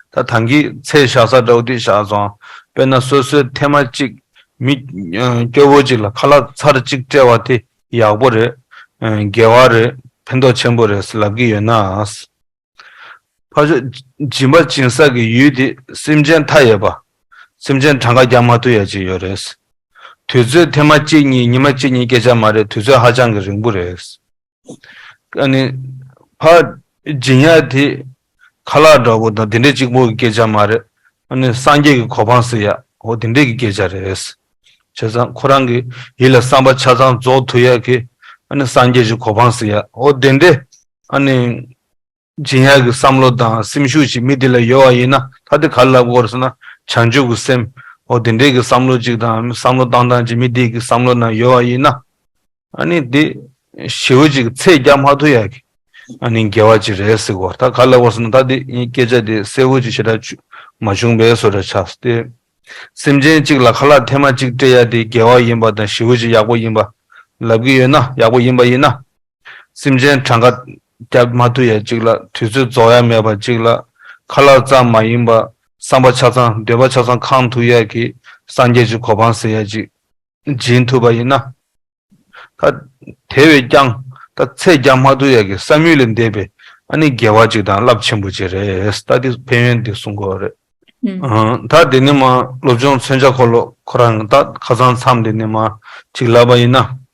ད་ད་གིན་ཚད་བཞག་ས་འདྲ་བོ་འདི་བཞག་སོང་། དཔེར་ན་སོ་སོའི་ཐེངས་མ་གཅིག་མི་ཨ་སྐྱོ་བོ་གཅིག་ལ་ཁ་ལག་ཚར་གཅིག་སྤྲད་པ་དེ་ཡག་པོ་རེད། ཨ་དགེ་བ་རེད། ཕན་ཐོགས་ཆེན་པོ་རེད་ལབ་ཀྱི་ཡོད་ན། ཕར་ཕྱོགས་སྦྱིན་པ་སྦྱིན་ས་གི་ཡུལ་དེ་སེམས་ཅན་མཐའ་ཡས་པ། སེམས་ཅན་གྲངས་ཀ་རྒྱག་མ་ཐུབ་ཡ་ཅིག་ཡོད་རེད། དུས་ཚོད་ཐེངས་མ་གཅིག་གཉིས་ཉི་མ་གཅིག་གཉིས་སྐད་ཆ་མ་རེད། དུས་ཚོད་ཧ་ཅང་གི་རིང་པོ་རེད། ཨ་ནི་ཕར་སྦྱིན་ཡ་དེ་ཁ་ལག་འདྲ་བོ་དང་དེ་འདྲས་གཅིག་པོ་གི་སྐད་ཆ་མ་རེད། ཨ་ནི་སངས་རྒྱས་ཀྱི་གོ་འཕང་ཟེར་ཡ་འོ་དེ་འདྲས་ཀྱི་སྐད་ཆ་རེད། བྱས་ཙང་ཁོ་རང་གི་ཡིད་ལ་བསམ་པ་ཆ་ཚང་རྫོགས་ཐུབ་ཡ་གི་ཨ་ནི་སངས་རྒྱས་ཀྱི་གོ་འཕང་ཟེར་ཡ་འོ་དེ་འདྲས་ཨ་ནི་སྦྱིན་ཡ་གི་བསམ་བློ་དང་སེམས་ཤུགས་ཅིག་མི་དེ་ལ་ཡོད་པ་ཡིན་ན། ད་དེ་ག་རེ་ལབ་དགོས་རེད་ཟེར་ན། བྱང་ཆུབ་ཀྱི་སེམས་འོ་དེ་འདྲས་ཀྱི་བསམ་བློ་ཅིག་དང་བསམ་བློ་བཏང་སྟངས་ཅིག་མི་དེ་གི་བསམ་བློ་ནང་ཡོད་པ་ཡིན་ན། ཨ་ནི་དེ་ཞེ་པོ་ཅིག་ཚད་བརྒྱབ་མ་ཐུབ་ཡ་གི་ཨ་ནི་དགེ་བ་ཅིག་རེད་ཟེར་གོ། ད་ག་རེ་ལབ་དགོས་ཟེར་ན། ད་དེ་ངའི་སྐད་ཆ་དེ་གསལ་པོ་ཅིག་ཞེ་དྲག་མ་བྱུང་བའི་བཟོ་འདྲ་ཆགས་ཏེ། སེམས་ཅན་གཅིག་ལ་ཁ་ལག་ཐེངས་མ་གཅིག་སྤྲད་ཡ་དེ་དགེ་བ་ཡིན་པ་དང་ཞེ་པོ་ཅིག་ཡག་པོ་ཡིན་པ་ལབ་ཀྱི་ཡོད་ན། ཡག་པོ་ཡིན་པ་ཡིན་ན། སེམས་ཅན་གྲངས་ཀ་རྒྱབ་མ་ཐུབ་ཡ་གཅིག་ལ། དུས་ཚོད་རྫོགས་ཡ་མེད་པ་གཅིག་ལ། ཁ་ལག་ཙམ་མ་ཡིན་པ་བསམ་པ་ཆ་ཚང་འདོད་པ་ཆ་ཚང་ཁེངས་ཐུབ་ཡ་གི་སངས་རྒྱས་ཀྱི་གོ་འཕང་ཟེར་ཡ་གཅིག་སྦྱིན་ཐུབ་པ་ཡིན་ན། ད་དེ་བས་ཀྱང་ད་ཚད་བརྒྱབ་མ་ཐུབ་ཡ་གི་བསམ་ཡུལ་ལས་འདས་པའི་ཨ་ནི་དགེ་བ་ཅིག་དང་རླབས་ཆེན་པོ་ཅིག་རེད། ད་དེ་ཕན་ཡོན་དེ་གསུང་དགོས་རེད། ཨང་། ད་དེ་ནས་མར་སློབ་སྦྱོང་མཚོན་ཆ་འཁོར་ལོ་ཁོ་རང་ད་ཁ་སང་མཚམས་དེ་ནས་མར་ཅིག་ལབ་པ་ཡིན་ན།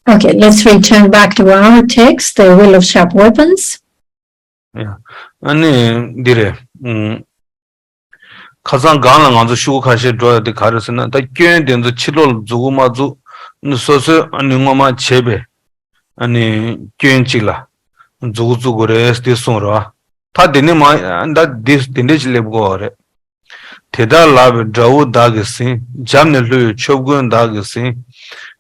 Okay, let's return back to our text, the will of sharp weapons. ཡ། ཨ་ནི་འདི་རེད། ཨང་། ཁ་སང་སྒང་ལ་ང་ཚོ་ཤོག་གུ་ཁ་ཤས་འགྲོ་ཡ་དེ་ག་རེ་ཟེར་ན། ད་སྐྱོན་དེ་ཚོ་ཕྱི་ལོགས་ལ་འཛུགས་མ་འཛུགས་ནི་སོ་སོས་ཨ་ནི་སྔོན་མ་བྱས་པའི་ཨ་ནི་སྐྱོན་གཅིག་ལ་འཛུགས་འཛུགས་དགོས་རེད་དེ་གསུངས་རོ། ད་དེ་ནས་མ་ད་དེ་དེ་འདྲས་ཅིག་སླེབས་དགོས་པ་རེད། དེ་ལྟར་ལགས་པའི་དགྲ་བོ་བདག་གིས་ཟིན། འཇམ་ནས་ལྷོད་པའི་ཆོམ་རྐུན་བདག་གིས་ཟིན།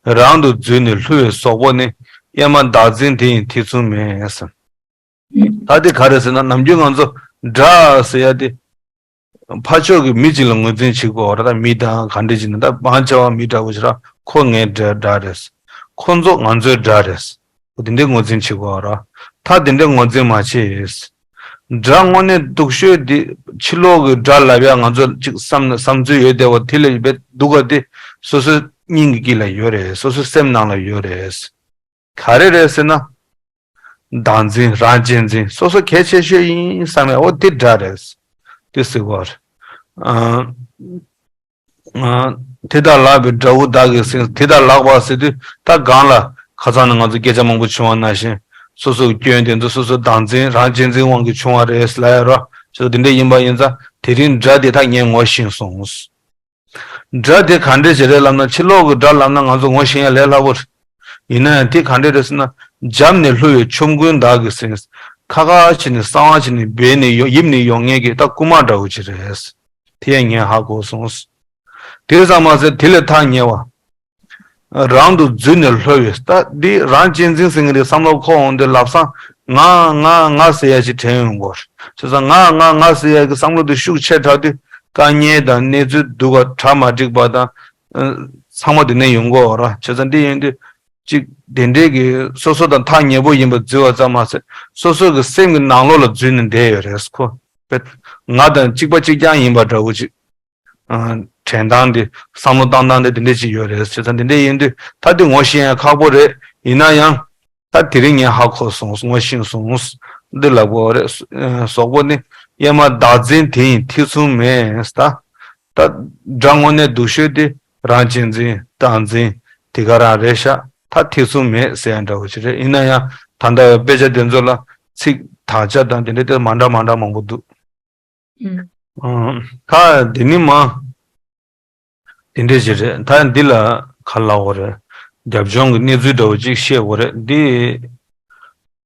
རང་དུ་འཛུལ་ནས་ལྷུང་བའི་ཟོག་པོ་ནི། གཡེར་མ་བདག་འཛིན་དེ་ཡི་ཐེ་ཚོམ་མེད་ཟེར། ད་དེ་ག་རེ་ཟེར་ན། ནམ་རྒྱུན་ང་ཚོ་དགྲ་ཟེར་ཡ་དེ་ཕར་ཕྱོགས་ཀྱི་མི་གཅིག་ལ་ངོས་འཛིན་བྱེད་དགོས་པ་རེད། ད་མི་དང་ག་འདྲ་ཅིག་ན་ད་མང་ཆེ་བ་མི་འདྲ་བོ་ཞིག་ར། ཁོ་ངའི་དགྲ་དགྲ་རེད། ཁོ་ཚོ་ང་ཚོའི་དགྲ་རེད། འོ་དེ་འདྲའི་ངོས་འཛིན་བྱེད་དགོས་པ་རེད། ད་དེ་འདྲའི་ངོས་འཛིན་མ་བྱེད། དགྲ་དངོས་གནས་སྡུག་ཤོས་དེ་ཕྱི་ལོགས་ཀྱི་དགྲ་ལབ་ཡ་ང་ཚོ་གཅིག་བསམ་ན་བསམ་ཚུལ་ཡོད་བསྡད་པ་དེ་ལས་བས་སྡུག་ག་དེ་སོ་སོའི་སྙིང་གི་དཀྱིལ་ལ་ཡོད་རེད། སོ་སོའི་སེམས་ནང་ལ་ཡོད་རེད། ག་རེ་རེད་ཟེར་ན། བདག་འཛིན། རང་གཅེས་འཛིན། སོ་སོ་གལ་ཆེ་ཤོས་ཡིན་བསམ་ཡ་འོ་དེ་དགྲ་རེད། དེ་ཟེར་བ་རེད། ཨ། ཨ། དེ་ལྟར་ལགས་པའི་དགྲ་བོ་བདག་གིས་ཟིན། དེ་ལྟར་ལགས་པ་ཟེར་དུས་ད་སྒང་ལ་ཁ་སང་ནས་ང་ཚོ་སྐད་ཆ་མང་པོ་བྱུང་བ་ནང་བཞིན། སོ་སོའི་སྐྱོན་དེ་ཚོ་སོ་སོའི་བདག་འཛིན་རང་གཅེས་འཛིན་དབང་གིས་བྱུང་བ་རེད་ལབ་ཡ་རོ། ཅི་ལྟར་དེ་འདྲ་ཡིན་པ་ཡིན་ཙང་དེ་རིང་དགྲ་དེ་ད་ངས་ངོ་ཤེས་སོང་། དགྲ་དེ་ག་འདྲས་ཅིག་རེད་ལབ་ན། ཕྱི་ལོགས་ཀྱི་དགྲ་ལབ་ན་ང་ཚོ་ངོ་ཤེས་ཡ་ལས་སླ་པོ་རེད། ཡིན་ན་ཡང་དེ་ག་འདྲས་རེད་ཟེར་ན། འཇམ་ནས་ལྷོད་པའི་ཆོམ་རྐུན་བདག་གིས་ཟིན། ཁ་ཁ་བྱས་ནས་གསང་བ་བྱས་ནས་སྦས་ནས་ཡོ་ཡིབ་ནས་ཡོང་མཁན་གྱི་ད་རྐུན་མ་འདྲ་བོ་ཅིག་རེད། དེ་ཡང་ངས་ཧ་གོ་སོང་། དེ་ཙམ་མ་ཟད་དེ་ལས་ཐག་ཉེ་བ། རང་དུ་འཛུལ་ནས་ལྷོད་པའི། ད་འདི་རང་གཅེས་འཛིན་ཟེར་མཁན་དེ་བསམ་བློ་འཁོར་འོང་དུས་ལམ་སང་ང་ང་ང་ཟེར་ཡ་ཅིག་དྲན་ཡོང་གི་རེད། བྱས་ཙང་ང་ང་ང་ཟེར་ཡ་གི་བསམ་བློ་དེ་ཤུགས་ཆེ་དྲགས་དུས་དཀའ་ངལ་དང་གནས་ཚུལ་སྡུག་ག་གྲ་མ་འགྲིག་པ་དང་། ཨ། ཚང་མ་དེ་ནས་ཡོང་གི་ཡོད་རེད། བྱས་ཙང་འདི་ཡིན་དུས་གཅིག་དེ་འདྲས་ཀྱི་སོ་སོ་དང་ཐག་ཉེ་པོ་ཡིན་པ་འཛུལ་བ་ཙམ་མ་ཟད་སོ་སོ་གི་སེམས་ཀྱི་ནང་ལོགས་ལ་འཛུལ་ནས་བསྡད་ཡོད་རེད་ཁོ། ང་དང་གཅིག་པ་གཅིག་རྐྱང་ཡིན་པ་འདྲ་བོ་ཅིག་ཨ། དྲན་སྟངས་དེ། བསམ་བློ་བཏང་སྟངས་དེ་དེ་འདྲ་ཅིག་ཡོད་རེད། བྱས་ཙང་དེ་འདྲ་ཡིན་དུས་ད་དེ་ངོ་ཤེས་ཡ་ཁག་པོ་རེད། ཡིན་ན་ཡང་ད་དེ་རིང་ངས་ཧ་གོ་སོང་། ངོ་ཤེས་སོང་། འདི་ལབ་དགོས་རེད། ཟོག་པོ་ནི་གཡེར་མ་བདག་འཛིན་དེ་ཡི་ཐེ་ཚོམ་མེད། ད་ད་དགྲ་དངོས་གནས་སྡུག་ཤོས་དེ་རང་གཅེས་འཛིན། བདག་འཛིན་དེ་ག་རང་རེད་ཤག་ད་ཐེ་ཚོམ་མེད་ཟེར་ཡ་འདྲ་བོ་ཅིག་རེད། ཡིན་ན་ཡང་ད་ལྟ་བའི་དཔེ་ཆ་དེ་ཚོ་ལ་ཚིག་ དག་ཆ་དང་དེ་འདྲ་དེ་མ་འདྲ་མ་འདྲ་མང་པོ་འདུག་ཨུམ། ཨང་། ད་འདི་ནི་མ། དེ་འདྲས་ཞིག་རེད། ད་འདི་ལ་ག་ལབ་དགོས་རེད། རྒྱབ་ལྗོངས་ཀྱི་གནས་ཚུལ་འདྲ་བོ་ཅིག་བཤད་དགོས་རེད། འདི་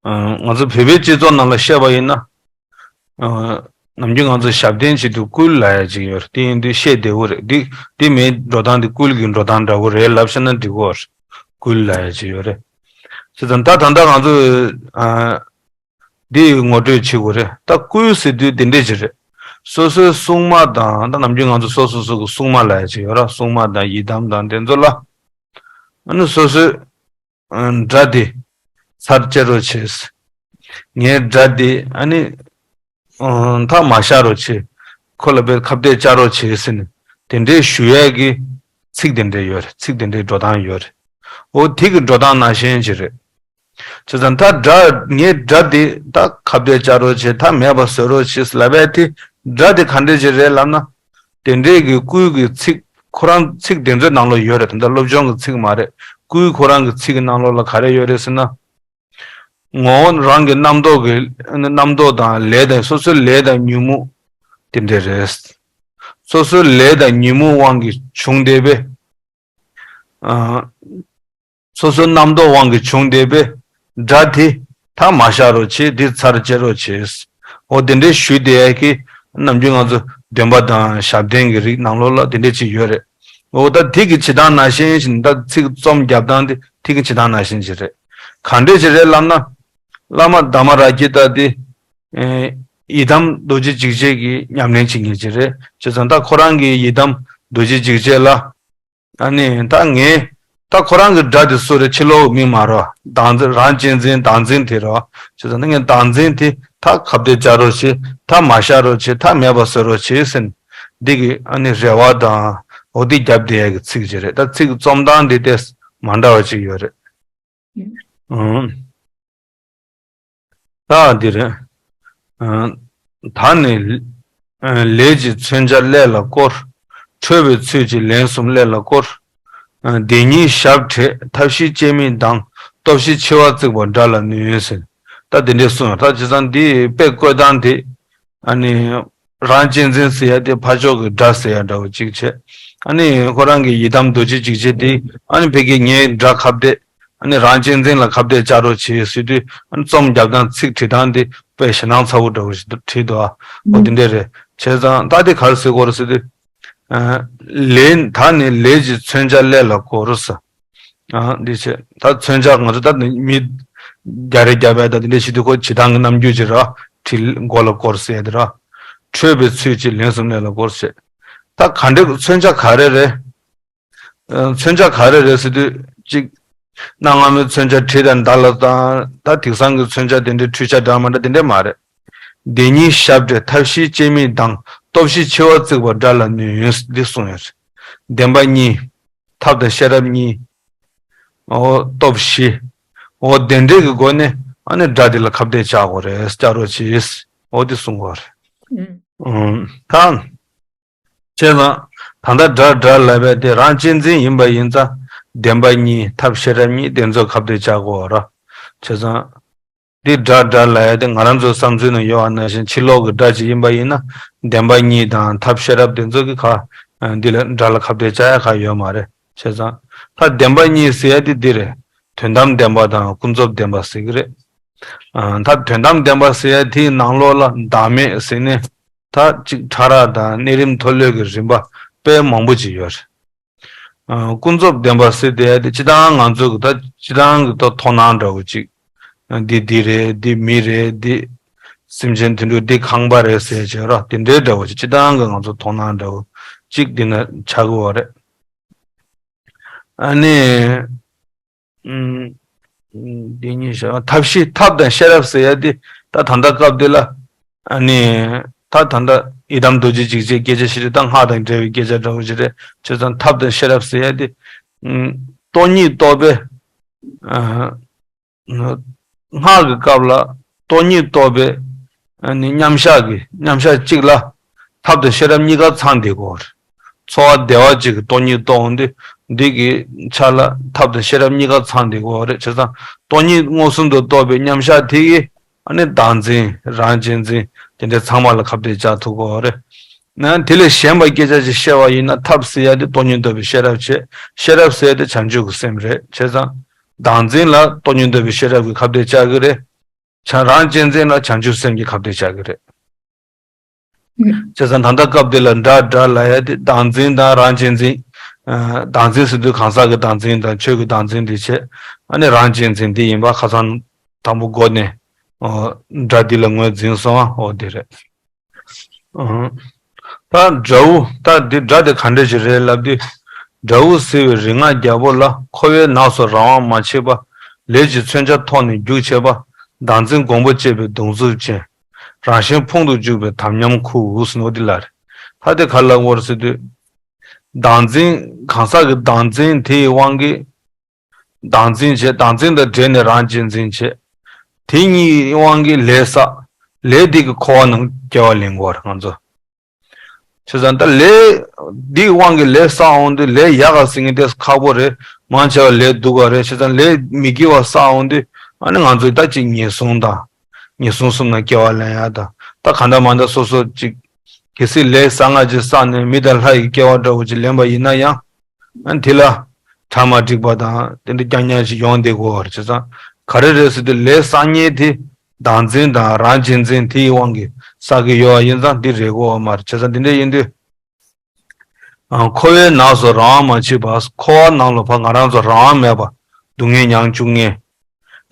ཨ་ང་ཚོ་བོད་པའི་སྤྱི་ཚོགས་ནང་ལ་བཤད་པ་ཡིན་ན། ཨ་ནམ་རྒྱུན་ང་ཚོ་ཞབས་བརྟན་བྱེད་དུས་བསྐུལ་ལབ་ཡ་ཅིག་ཡོད་རེད། དེ་ཡིན་དུས་བཤད་བདེ་བོ་རེད། འདི་འདི་མིའི་འགྲོ་སྟངས་འདི་བསྐུལ་གྱི་འགྲོ་སྟངས་འདྲ་བོ་རེད་ལབ་བཤད་ན་འགྲིག་གི་རེད། བསྐུལ་ལབ་ཡ་ཅིག་ཡོད་རེད། བྱས་ཙང་ད་ད་ལྟ་ང་ཚོ་ཨ། འདི་ངོ་སྤྲོད་བྱེད་དགོས་རེད། ད་བསྐུལ་ཟེར་དུས་འདི་འདྲས་ཅིག་རེད། སོ་སོའི་སྲུང་མ་དང་ད་ནམ་རྒྱུན་ང་ཚོ་སོ་སོ་སོ་གི་སྲུང་མ་ལབ་ཡ་ཅིག་ཡོད་ར། སྲུང་མ་དང་ཡི་དམ་དང་དེ་ཚོ་ལ། ཨ་ནི་སོ་སོའི་ཨ་དགྲ་དེ་ཚར་བཅད་རོགས་བྱེད། ངའི་དགྲ་དེ་ཨ་ནི་ཨ་མཐའ་མ་བཞག་རོགས་བྱེད། ཁོ་ལ་དཔེ་ཁ་གཏད་བཅག་རོགས་བྱེད་ཟེར་ནས་དེ་འདྲས་ཞུ་ཡས་ཀྱི་ཚིག་དེ་འདྲས་ཡོད་རེད། ཚིག་དེ་འདྲས་འགྲོ་སྟངས་ཡོད་རེད། འོ་དེ་གི་འགྲོ་སྟངས་ནང་བཞིན་ཅིག་རེད། བྱས་ཙང་ད་དགྲ་ངའི་དགྲ་དེ་ད་ཁ་གཏད་བཅག་རོགས་བྱེད། མཐའ་མེད་པ་བཟོ་རོགས་བྱེད་ལབ་པའི་དེ་དགྲ་དེ་ག་འདྲས་ཅིག་རེད་ལབ་ན། དེ་འདྲས་ཀྱི་བསྐུལ་གྱི་ཚིག་ཁོ་རང་ཚིག་དེ་ཚོའི་ནང་ལོགས་ཡོད་རེད། ད་ལྟ་སློབ་སྦྱོང་གི་ཚིག་མ་རེད། བསྐུལ་ཁོ་རང་གི་ཚིག་གི་ནང་ལོགས་ལ་ག་རེ་ཡོད་རེད་ཟེར་ན། ངོ་བོ་རང་གི་རྣམ་རྟོག་གི་རྣམ་རྟོག་དང་ལས་དང་སོ་སོའི་ལས་དང་ཉོན་མོངས་དེ་འདྲས་རེད། སོ་སོའི་ལས་དང་ཉོན་མོངས་དབང་གིས་བྱུང་བསྡད་པའི་ཨ། སོ་སོའི་རྣམ་རྟོག་དབང་གིས་བྱུང་བསྡད་པའི་དགྲ་དེ་མཐའ་མ་བཞག་རོགས་བྱེད། དེ་ཚར་བཅད་རོགས་བྱེད། འོ་དེ་འདྲའི་ཞུས་བསྡད་ཡས་ཀྱི་ནམ་རྒྱུན་ང་ཚོ་བདེན་པ་དང་ཞབས་བརྟན་གྱི་རིགས་ནང་ལོགས་ལ་དེ་འདྲ་ཅིག་ཡོད་རེད། འོ་ད་དེ་གི་བྱེད་སྟངས་ནང་བཞིན་ཞིག་ད་ཚིག་རྩོམ་རྒྱབ་སྟངས་དེ་དེ་གི་བྱེད་སྟངས་ནང་བཞིན་ཅིག་རེད། ག་འདྲས་ཅིག་རེད་ལབ་ན། བླ་མ་དྷརྨ་རཱ་ཇི་ཏ་དེ་ཨེ་ཡི་དམ་རྡོ་རྗེ་འཇིགས་བྱེད་ཀྱི་ཉམས་ལེན་བྱེད་མཁན་ཅིག་རེད། བྱས་ཙང་ད་ཁོ་རང་གི་ཡི་དམ་རྡོ་རྗེ་འཇིགས་བྱེད་ལ། ཨ་ནི་ད་ངས་ད་ཁོ་རང་གི་དགྲ་དེ་སུ་རེད། ཕྱི་ལོགས་མི་མ་རེད། བདག་འཛིན། རང་གཅེས་འཛིན་བདག་འཛིན་དེ་རེད། བྱས་ཙང་ད་ངས་བདག་འཛིན་དེ་ད་ཁ་གཏད་བཅག་རོགས་བྱེད། ད་མ་བཞག་རོགས་བྱེད། ད་མེད་པ་བཟོ་རོགས་བྱེད་ཟེར་ནས་འདི་གི་ཨ་ནི་རེ་བ་དང་འོ་དེ་རྒྱབ་བསྡད་ཡ་གི་ཚིག་ཅིག་རེད། ད་ཚིག་རྩོམ་སྟངས་འདི་ཏོག་ཙམ་མ་འདྲ་བ་ཅིག་ཡོད་རེད། ཨང་། ད་འདི་རེད། ཨ་ད་ནི་ཨ་ལས་ཀྱི་མཚོན་ཆ་ཀླད་ལ་བསྐོར། ཁྲོས་པའི་ཚུལ་གྱིས་ལན་གསུམ་ཀླད་ལ་བསྐོར། ཨ་དེ་ཉིད་ཞབས་བྲེག། ཐབས་ཤེས་སྤྱན་མིག་གདངས། སྟོབས་བཞི་མཆེ་བ་གཙིགས་པ་དགྲ་ལ་བསྣུན་ཟེར། ད་དེ་འདྲས་གསུངས་ཡོད། ད་བྱས་ཙང་འདི་དཔེ་བཀོད་སྟངས་དེ། ཨ་ནི་རང་གཅེས་འཛིན་ཟེར་ཡ་དེ་ཕར་ཕྱོགས་ཀྱི་དགྲ་ཟེར་ཡ་འདྲ་བོ་གཅིག་བྱས། ཨ་ནི་ཁོ་རང་གི་ཡི་དམ་རྡོ་རྗེ་འཇིགས་བྱེད་དེ་ཨ་ནི་ཕ་གི་ངའི་དགྲ་ཁ་གཏད། ཨ་ནི་རང་གཅེས་འཛིན་ལ་ཁ་གཏད་བཅག་རོགས་བྱེད་ཟེར་དུས་ཨ་ནི་རྩོམ་རྒྱབ་སྟངས་ཚིག་བྲིས་སྟངས་དེ་དཔེ་ཞེད་སྣང་ཚ་བོ་འདྲ་བོ་ཞིག་བྲིས་འདུག་ཨ། འོ་དེ་འདྲས་རེད། བྱས་ཙང་ད་དེ་ག་རེ་ཟེར་དགོས་རེད་ཟེར་དུས། ཨ་ལས་ད་ནི་ལས་ཀྱི་མཚོན་ཆ་ཀླད་ལ་བསྐོར་ཟེར། ཨ་འདི་བྱས། ད་མཚོན་ཆ་ང་ཚོ་ད་ནི་མི་རྒྱ་རེ་རྒྱབ་པ་ད་འདི་འདྲ་བྱེད་དུས་ཁོ་བྱེད་སྟངས་ཀྱི་རྣམ་འགྱུར་ཅིག་ར། གྲི་མགོ་ལ་བསྐོར་ཟེར་ཡ་དེ་ར། ཁྲོས་པའི་ཚུལ་གྱིས་ལན་གསུམ་ཀླད་ལ་བསྐོར་ཟེར། ད་ག་འདྲ་མཚོན་ཆ་ག་རེ་རེད། ཨ་མཚོན་ཆ་ག་རེ་རེད་ཟེར་དུས་གཅིག་གནའ་སྔ་མོའི་མཚོན་ཆ་གྲི་དང་མདའ་ལ་དང་ད་དེང་སང་གི་མཚོན་ཆ་དེ་འདྲའི་འཕྲུལ་ཆ་འདྲ་མ་འདྲ་དེ་འདྲ་མ་རེད། དེ་ཉིད་ཞབས་བྲེག། ཐབས་ཤེས་སྤྱན་མིག་གདངས། སྟོབས་བཞི་མཆེ་བ་གཙིགས་པ་དགྲ་ལ་བསྣུན་འདི་གསུངས་ཡོད་རེད། བདེན་པ་གཉིས། ཐབས་དང་ཤེས་རབ་གཉིས། འོ་སྟོབས་བཞི། འོ་དེ་འདྲས་ཀྱི་སྒོ་ནས་ཨ་ནི་དགྲ་དེ་ལ་ཁ་གཏད་བཅག་དགོས་རེད། བཅག་རོགས་གྱིས། འོ་དེ་གསུང་དགོས་རེད། ཨུམ། ད། བྱས་ཙང་ད་ལྟ་དགྲ་དགྲ་ལབ་པ་དེ་རང་གཅེས་འཛིན་ཡིན་པ་ཡིན་ཙང་བདེན་པ་གཉིས། ཐབས་ཤེས་རབ་གཉིས་དེ་ཚོ་ཁ་གཏད་བཅག་དགོས་ར། བྱས་ཙང་། འདི་དགྲ་དགྲ་ལབ་ཡ་དེ་ང་རང་ཚོའི་བསམ་ཚུལ་ནང་ཡོད་པ་ནང་བཞིན་ཕྱི་ལོགས་ཀྱི་དགྲ་ཅིག་ཡིན་པ་ཡིན་ན་བདེན་པ་གཉིས་དང་ཐབས་ཤེས་རབ་དེ་ཚོ་གི་ཁ་འདི་ལ་དགྲ་ལ་ཁ་གཏད་བཅག་ཡ་ཁ་ཡོད་མ་རེད། བྱས་ཙང་ད་བདེན་པ་གཉིས་ཟེར་ཡ་དེ་འདི་རེད། དོན་དམ་བདེན་པ་དང་ཀུན་རྫོབ་བདེན་པ་ཟེར་གི་རེད། ཨ་ད་དོན་དམ་བདེན་པ་ཟེར་ཡ་དེའི་ནང་ལོགས་ལ་བདག་མེད་ཟེར་ནས་ད་ཅིག་ཕྲ་རགས་དང་གནས་རིམ་མཐོ་ལོས་ཀྱི་རིམ་པ་དཔེ་མང་པོ་ཅིག་ཡོད་རེད། ཨ་ཀུན་རྫོབ་བདེན་པ་ཟེར་དེ་དེ་སྤྱིར་བཏང་ང་ཚོ་གི་ད་སྤྱིར་བཏང་གི་ད་མཐོང་སྣང་འདྲ་བོ་ཅིག་འདི་འདི་རེད། འདི་མི་རེད། འདི་སེམས་ཅན་དེ་འདྲ་འདི་ཁང་པ་རེད་ཟེར་བྱས་ར། དེ་འདྲའི་འདྲ་བོ་ཅིག་སྤྱིར་བཏང་གི་ང་ཚོ་མཐོང་སྣང་འདྲ་བོ་ཅིག་འདི་ན་ཆགས་ཀྱི་ཡོད་རེད། ཨ་ནི། ཨུམ། འདི་ཉིད་བྱ་བ་ཐབས་ཤེས་ཐབས་དང་ཤེས་རབ་ཟེར་ཡ་དེ་ད་ད་ལྟ་སྐབས་འདི་ལ་ཨ་ནི་ད་ད་ལྟ་ཡི་དམ་རྡོ་རྗེ་འཇིགས་བྱེད་སྐད་ཆ་བཤད་དུས་ད་སྔགས་དང་འབྲེལ་བའི་སྐད་ཆ་འདྲ་བོ་ཞིག་རེད། བྱས་ཙང་ཐབས་དང་ཤེས་རབ་ཟེར་ཡ་དེ་ཨུམ། སྟོང་ཉིད་རྟོགས་པའི་ཨ། སྔགས་ཀྱི་སྐབས་ལ་སྟོང་ཉིད་རྟོགས་པའི་ཨ་ནི་མཉམ་བཞག་གི་མཉམ་བཞག་གཅིག་ལ་ཐབས་དང་ཤེས་རབ་གཉིས་ཀ་ཚང་བསྡད་དགོས་རེད། འཚོ་བ་བདེ་བ་གཅིག་གི་སྟོང་ཉིད་རྟོགས་འོང་དུས་འདི་གི་ཆ་ལ་ཐབས་དང་ཤེས་རབ་གཉིས་ཀ་ཚང་བསྡད་དགོས་རེད། བྱས་ཙང་སྟོང་ཉིད་མངོན་སུམ་དུ་རྟོགས་པའི་མཉམ་བཞག་དེ་གི་ ཨ་ནི་བདག་འཛིན་རང་གཅེས་འཛིན་དེ་འདྲ་ཚང་མ་ལ་ཁ་གཏད་བཅག་ཐུབ་ཀྱི་ཡོད་རེད། ན་དེ་ལས་གཞན་པ་སྐད་ཆ་ཅིག་བཤད་པ་ཡིན་ན་ཐབས་ཟེར་ཡ་དེ་སྟོང་ཉིད་རྟོགས་པའི་ཤེས་རབ་བྱེད། ཤེས་རབ་ཟེར་ཡ་དེ་བྱང་ཆུབ་ཀྱི་སེམས་རེད། བྱས་ཙང་བདག་འཛིན་ལ་སྟོང་ཉིད་རྟོགས་པའི་ཤེས་རབ་ཀྱིས་ཁ་གཏད་བཅག་གི་རེད། བྱ་རང་གཅེས་འཛིན་ལ་བྱང་ཆུབ་སེམས་ཀྱིས་ཁ་གཏད་བཅག་གི་རེད། བྱས་ཙང་ད་ལྟ་སྐབས་འདི་ལ་དགྲ་དགྲ་ལབ་ཡ་དེ་བདག་འཛིན་དང་རང་གཅེས་འཛིན། ཨ་བདག་འཛིན་ཟེར་དུས་གང་ཟག་གི་བདག་འཛིན་དང་ཆོས་ཀྱི་བདག་འཛིན་དེ་བྱས། ཨ་ནི་རང་གཅེས་འཛིན་དེ་ཡིན་པ་ཁ་སང་དང་པོ་འགོ་ནས་ཨོ་དགྲ་འདི་ལ་ངོས་འཛིན་སོང་བ་ཨོ་དེ་རེད། ཨང་། ད་དགྲ་བོ་ད་འདི་དགྲ་དེ་ག་འདྲ་ཞིག་རེད་ལབ་དུས། དགྲ་བོ་ཟེར་བའི་རིག་སྔགས་རྒྱལ་པོ་ལ། འཁོར་བའི་ནགས་སུ་རང་དབང་མ་མཆིས་པ། ལས་ཀྱི་མཚོན་ཆ་ཐོགས་ནས་རྒྱུག་བྱེད་པ། བདག་འཛིན་གོང་བུ་བཅད་པའི་གདུང་འཚོབ་ཅན། རང་གཞན་ཕུང་དུ་བཅུག་པའི་དམ་ཉམས་ཁུར་ཟེར་ནོ་འདི་ལ་རེད། ད་དེ་ག་ལ་བོར་ཟེར་དུས། བདག་འཛིན་གང་ཟག་གི་བདག་འཛིན་དེའི་དབང་གིས། བདག་འཛིན་བྱེད། བདག་འཛིན་དང་འབྲེལ་ནས་རང་གཅེས་འཛིན་བྱེད། དེ་གཉིས་དབང་གིས་ལས་བསགས། ལས་དེ་གི་འཁོར་བ་ནང་སྐྱེ་བ་ལེན་དགོས་རེད་ང་ཚོ། བྱས་ཙང་ད་ལས་འདིའི་དབང་གིས་ལས་བསགས་འོང་དུས་ལས་ཡག་ག་ཟེར་མཁན་དེ་ཁག་པོ་རེད། མང་ཆེ་བ་ལས་སྡུག་ག་རེད། བྱས་ཙང་ལས་མི་དགེ་བ་བསགས་འོང་དུས་ཨ་ནི་ང་ཚོས་ད་ཅིག་ངན་སོང་དང་། ངན་སོང་གསུམ་ནང་སྐྱེ་བ་ལེན་ཡ་དང་། ད་གང་འདྲ་མ་འདྲ་སོ་སོ་ཅིག་གལ་སྲིད་ལས་བཟང་ང་ཅིག་བསགས་ནས་མི་དང་ལྷ་ཡི་སྐྱེ་བ་འདྲ་བོ་ཅིག་ལེན་པ་ཡིན་ན་ཡང་། ཨ་ནི་དེ་ལ་གྲ་མ་འགྲིག་པ་དང་དེ་འདྲ་རྐྱང་རྐྱང་ཞིག་ཡོང་བསྡད་ཀྱི་ཡོད་རེད། བྱས་ཙང་ག་རེ་རེད་ཟེར་དུས་ལས་བསགས་མཁན་དེ་བདག་འཛིན་དང་རང་གཅེས་འཛིན་དེའི་དབང་གིས་བསགས་ཀྱི་ཡོད་པ་ཡིན་ཙང་འདི་རེད་ཀྱི་ཡོད་མ་རེད། བྱས་ཙང་འདི་འདྲ་ཡིན་དུས། ཨ། འཁོར་བའི་ནགས་སུ་རང་དབང་མ་མཆིས་པ། འཁོར་བ་ནང་ལ་ཕར་ང་རང་ཚོ་རང་དབང་མེད་པ་སྡུག་བསྔལ་མྱང་བཅུག་མཁན།